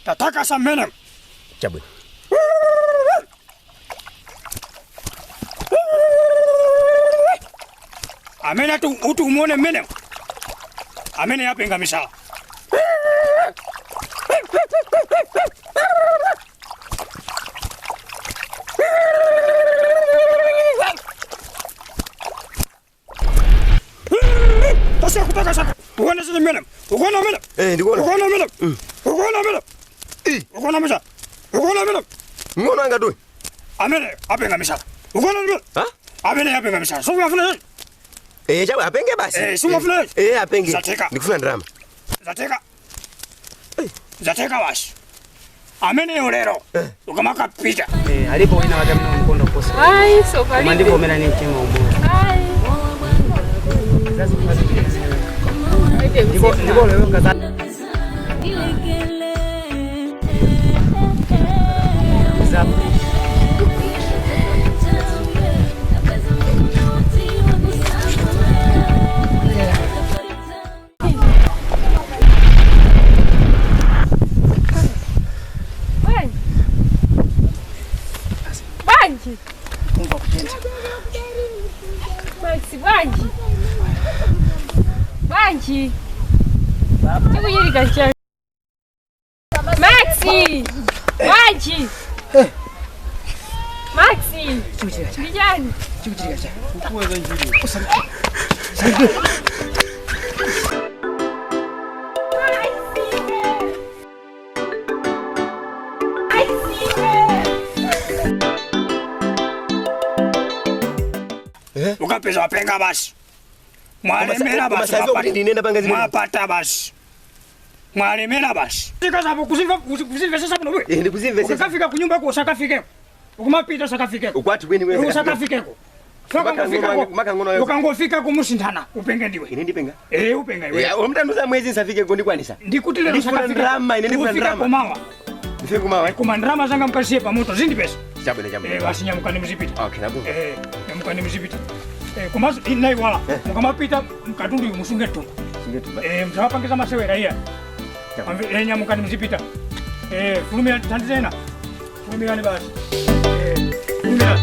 Tataka sa mene. Chabwino. Amene atu utu umuone mene. Amene yapenga misala. Tasiya kupaka saka. Uone zile mene. Uone mene. Eh ndikuona. Uone mene. Uone mene. Uone misala. Uone mene. Ngono anga tu. Amene apenga misala. Uone mene. Ha? Amene apenga misala. So unafuna. Eh chabu apenge basi. Eh sungafuna. Eh apenge. Zateka. Ndikufuna ndalama. Zateka. Zateka basi. Amene yolero. Ukamakapita. Eh alipo wina wakamina mkondo kosa. Ai so pali. Koma ndivomera ni mtima umoyo. Ai. Ndiko ndiko leo kaza. Zapo. Bwanji. Bwanji. Kumva kutentha. Maxi bwanji. Bwanji. Chikuchitika chani. Maxi. Bwanji. Maxi. Chikuchitika chani. Ndi chani. Chikuchitika chani. Ukapeza wapenga basi. Mwalemera basi. Koma sazo kuti ndinenda panga zimene. Mwapata basi. Mwalemera basi. Tikazapo kuzimva kuzimvesesa bwino bwe. Eh ndikuzimvesesa. Ukafika kunyumba ko usakafikeko. Ukumapita usakafikeko. Ukwati kweni wewe. Usakafikeko. Ukangofika kumusinthana upenge ndiwe. Ine ndipenga. Eh, upenga iwe. Ya, umtanduza mwezi nsafike kundikwanisa. Ndikuti lero Ndifuna sakafika. ndrama, ine ndifuna Ufika ndrama. kumawa. Ndifike kumawa. Koma ndrama zanga mkasiye pamoto zindipesa. Chabwino chabwino. Eh, basi nyamukani mzipita. Okay, nakumva. Eh, nyamukani mzipita. Eh, komanso inaiwala. Mukamapita mkatundu musunge tumba. Sunge tumba. Eh, msawapangiza masewera iya. Eh, nyamukani mzipita. Eh, fulumira tandizena. Fulumirani basi. Eh, fulumira.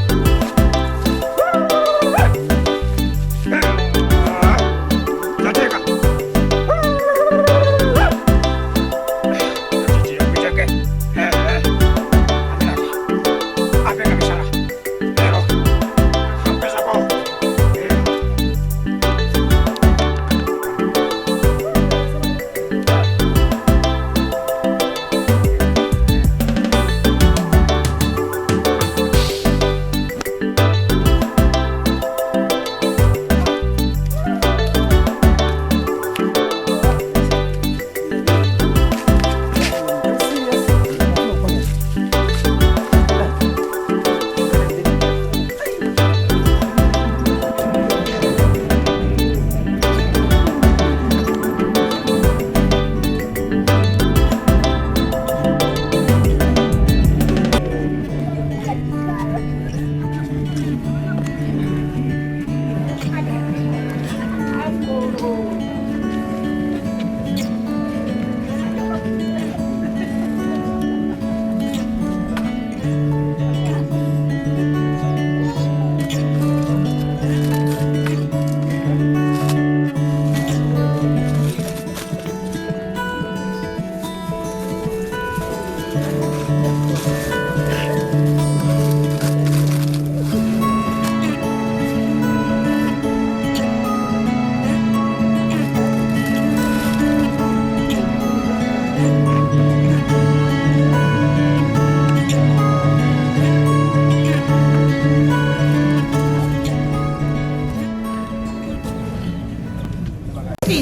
Nateka.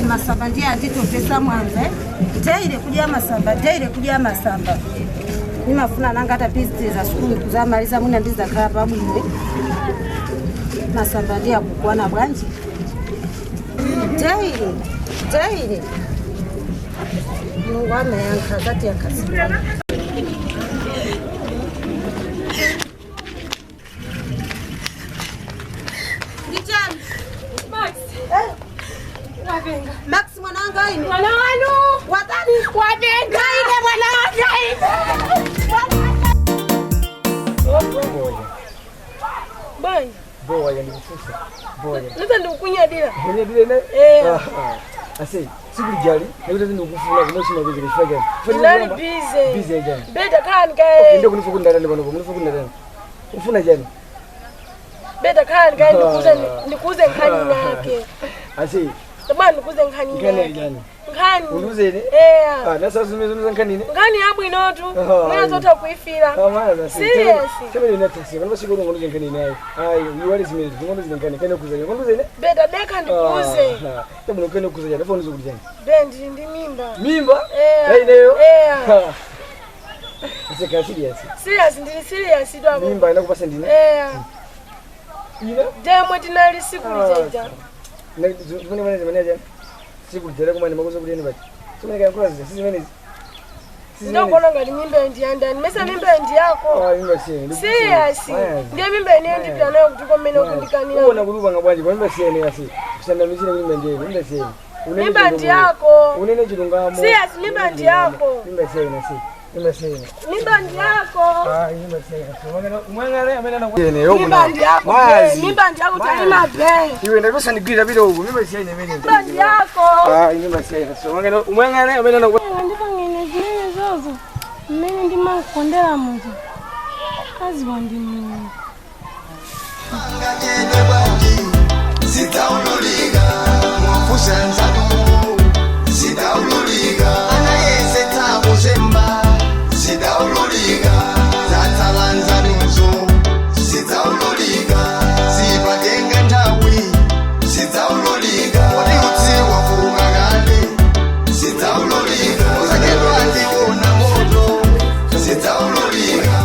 Masamba ndiye anditopesa mwanze ndeire kudya masamba ndeire kudya masamba nimafuna nanga ata bizinesi za sukulu kuzamaliza mwina ndizakhala pabwino masamba ndiye akukwana bwanji ndeire ndeire Mulungu amayankha kati yankhasikana. Ndichani? Max. Eh? Wapenga. Max mwanangu aine. Mwana wanu. Watani. Wapenga. Aine mwana wangu aine. Bwana. Boya ndikufusa. Boya. Sasa ndikukunyadira. Kunyadira ne? Eh. Ase, siku lijali, nekuti ndikufuna kunochima kuzi kuchifaka chani. Ndinali busy. Busy chani. Beta khala ndikaye. Okay, ndio kunifuku ndalani pano, kunifuku ndalani. Ufuna chani? Beta khala ndikaye ndikuze ndikuze nkhani yake. Ase, Bwana ndikuze nkhani nkhani yake. chani? Nkhani. Undiuze ine? Eh. Ah, nasa zimene nkhani ine? Nkhani yabwinotu. Mwina zotha kuifira. Serious. Semene natasi, kana masiko ngono nkhani ine ayi. Ayi, iwali zimene ngono zine nkhani kene kuza. Ngono zine? Beta deka ndikuze. Tabuno kene kuza chani, foni zokuti chani. Be ndili ndi mimba. Mimba? Eh. Ayi neyo? Eh. Ase ka serious. Serious ndili serious tu apo. Mimba inakupasa ndine? Eh. Ina? Demwe tinali siku lijeja. Zimene mane zimene chani? Siku lijale kumene makuza kuti ine bati. Simene kayankhula zizi, sizimene Ndokona ngati mimba ndi yandani. Mesa mimba ndi yako. Ah, mimba siyene. Serious. Ndiye mimba ineyo ndipita nayo kuti komene ukundikanira. Uona kuti upanga bwanji, kwa mimba siyene asi. Kusandamizira kuti mimba ndiye, mimba siyene. Unene Mimba ndi chilungamo. yako. Unene chilungamo. Serious, mimba ndi yako. Mimba siyene asi. Mimba siyene. Mimba ndi yako. Ah, mimba siyene. Mwangale amene anakuwa. Mimba ndi yako. Be. Mimba ndi yako talima be. Iwe ndatosandigwira pita uku, mimba siyene imene. Mimba ndi yako. Ah, mimba siyene. So mwangale mwangale amene anakuwa. Ndipangene zimene zozo mmene ndimakondera munthu aziwa ndi Mulungu. Sitaululika mwafusa nzanu sitaululika anayesetsa kuzemba sitaululika zatsala nzanuzo sitaululika sipatenga nthawi sitaululika kuti udziwa fuka kale sitaululika usachedwa ndiwona moto sitaululika.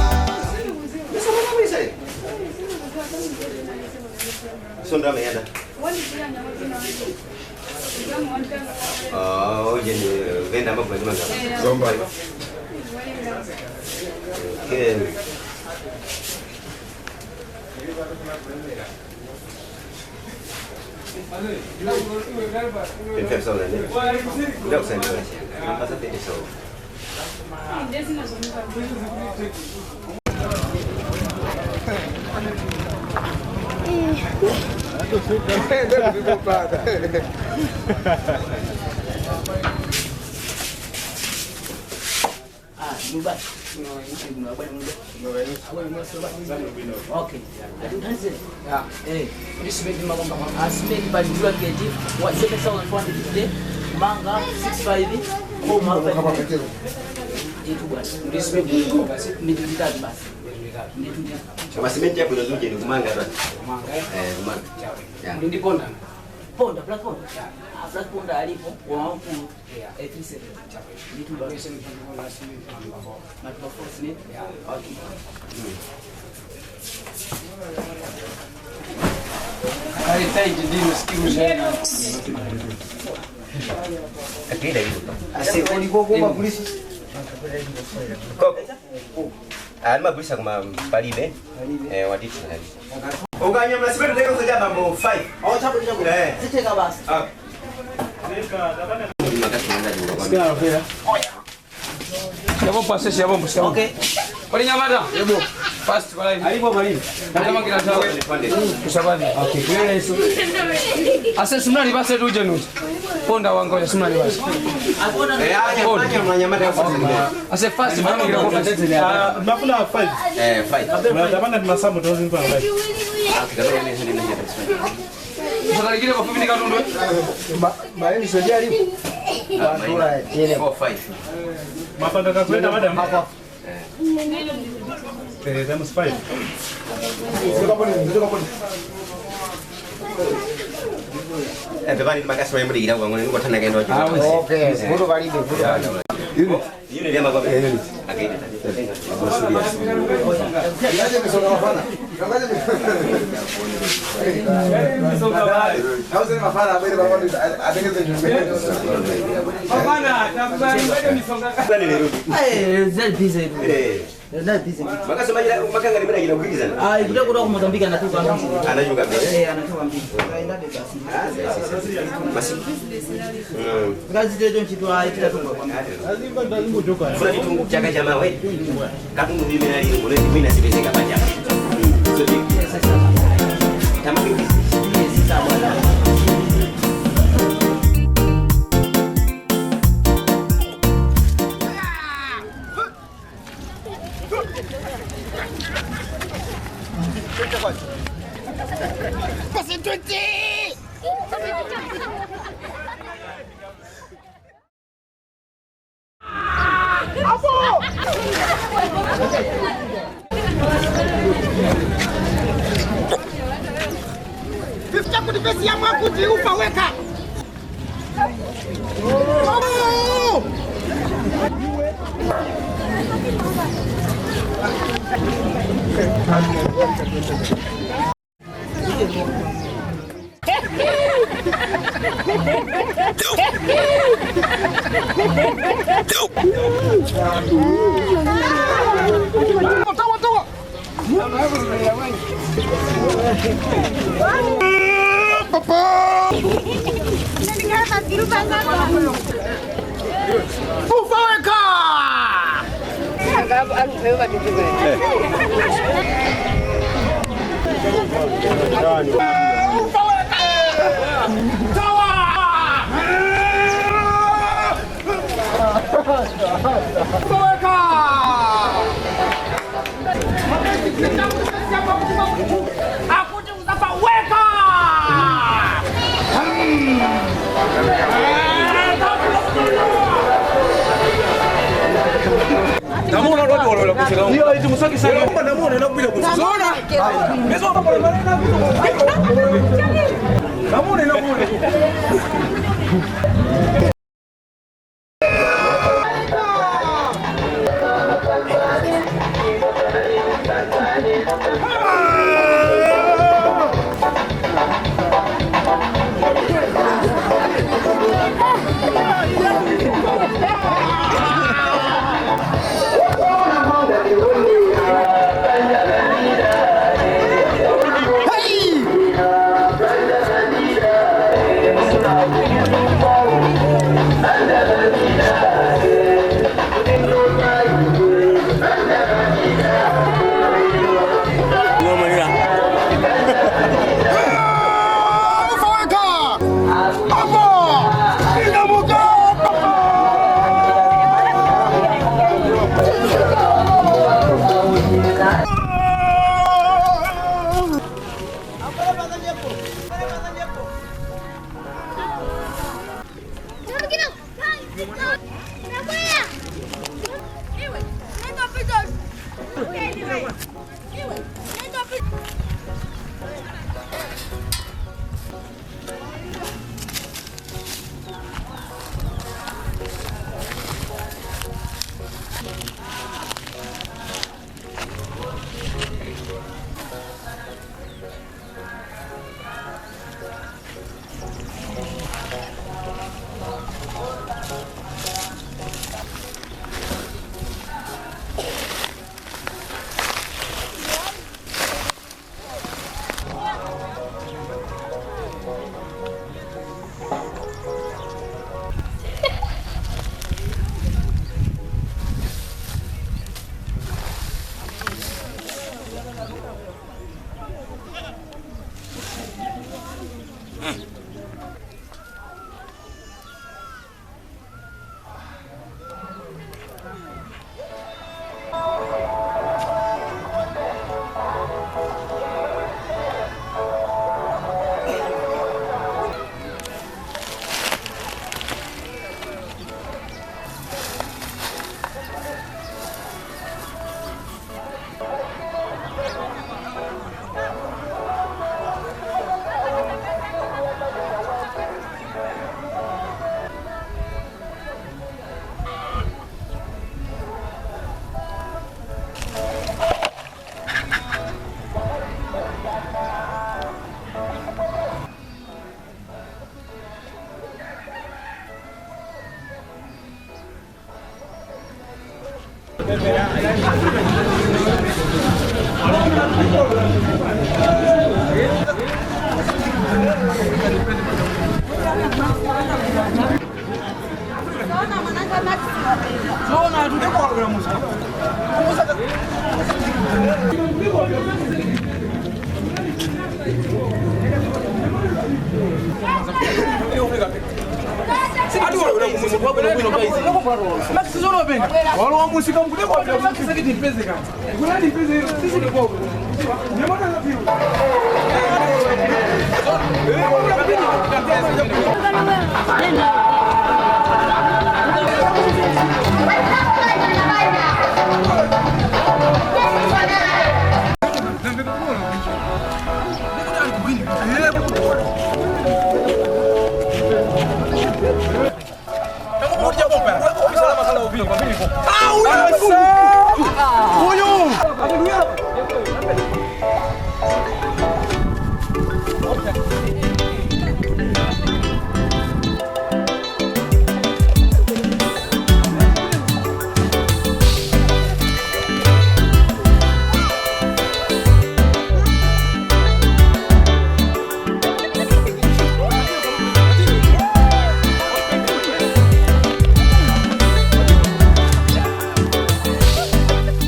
Sondra mayana. Oh, jeni venda mambo kwa manga. Zomba. Okay. Okay. Asimeti palijua KG 7450 manga 65 koma 5 itu basi. Mitu tatu basi. Kama simenti hapo ndio ni kumanga basi. Kumanga. Kumanga. Ndi ponda. Ponda black ponda. Ah, black ponda alipo wa mkuu. 37. Nditu basi. Matuba 4 cement. Okay. Alima kuma palibe. Waditi. Ukanyamla sipetu teko kuja bambo 5. Oh, chapo chapo. Ziteka basi. Ah. Yabo pase yabo msiamo. Okay. Kwa nyamata. Yebo. Fast kwa line. Alipo mali. Kama kila sawa. Kusabani. Okay, kwa hiyo Ase simnali basi tuje nusu. Ponda wangu ya simnali basi. Ase fast mama kila kwa. Mnafuna 5. 5. Mnatamani tunasamu tunazimpa 5. Sasa kile kwa fupi katundu. Maeni sio alipo. Bandura yele 4 5. Mapanga kakwenda madam. Times 5. Bebani makasi wa muri ira wangu ngo tana kendo. Okay, vuto valide, vuto valide. Yule ndiye mababu. Akaida.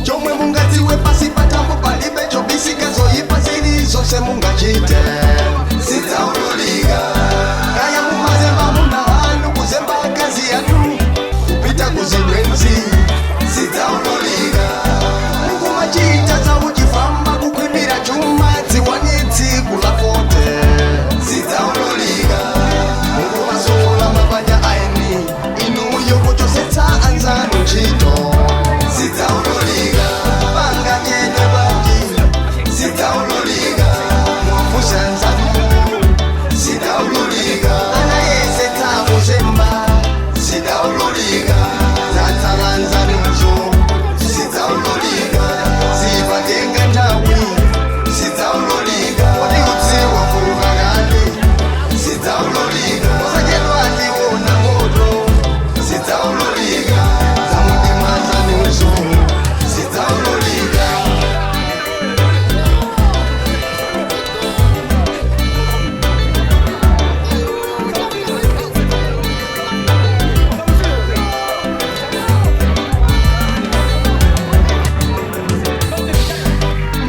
Chomwe mungadziwe pasi patambo palibe chobisika zoyipa zili zonse mungachite zidzaululika kaya mumazemba muna hanu kuzemba akazi yanu kupita kuzibwenzi zidzaululika mukumachita zauchifamba kukwimira chuma dziwanitsi kula fote zidzaululika mukumasola mabanja aeni inuyo kuchosetsa anzanu ntchito zidzaululika panganyene banji zidzaululika mwafusanzanu zidzaululika anayesetsa kuzemba zidzaululika zatsalanzanuzo zidzaululika zipatenga nthawi zidzaululika kuti udziwa fulukakale zidzaululika usachedwa tiwona moto zidzaululika zamudima zanuzo zidzaululika.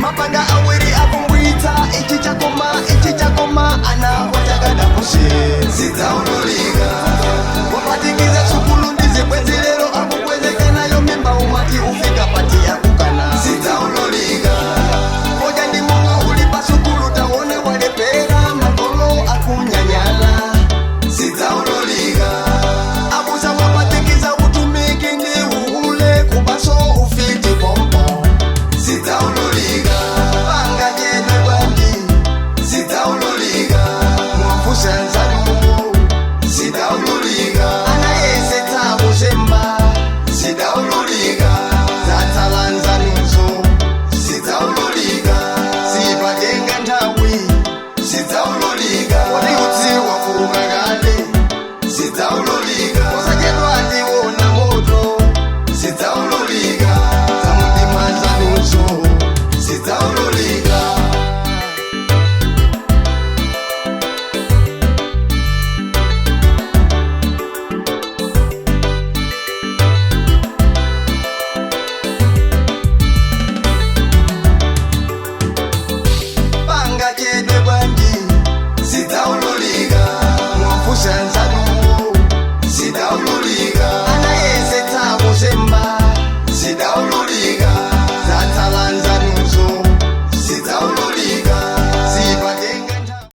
Mapanda awiri akumbwitsa ichi chakoma ichi chakoma ana wachakada kusi.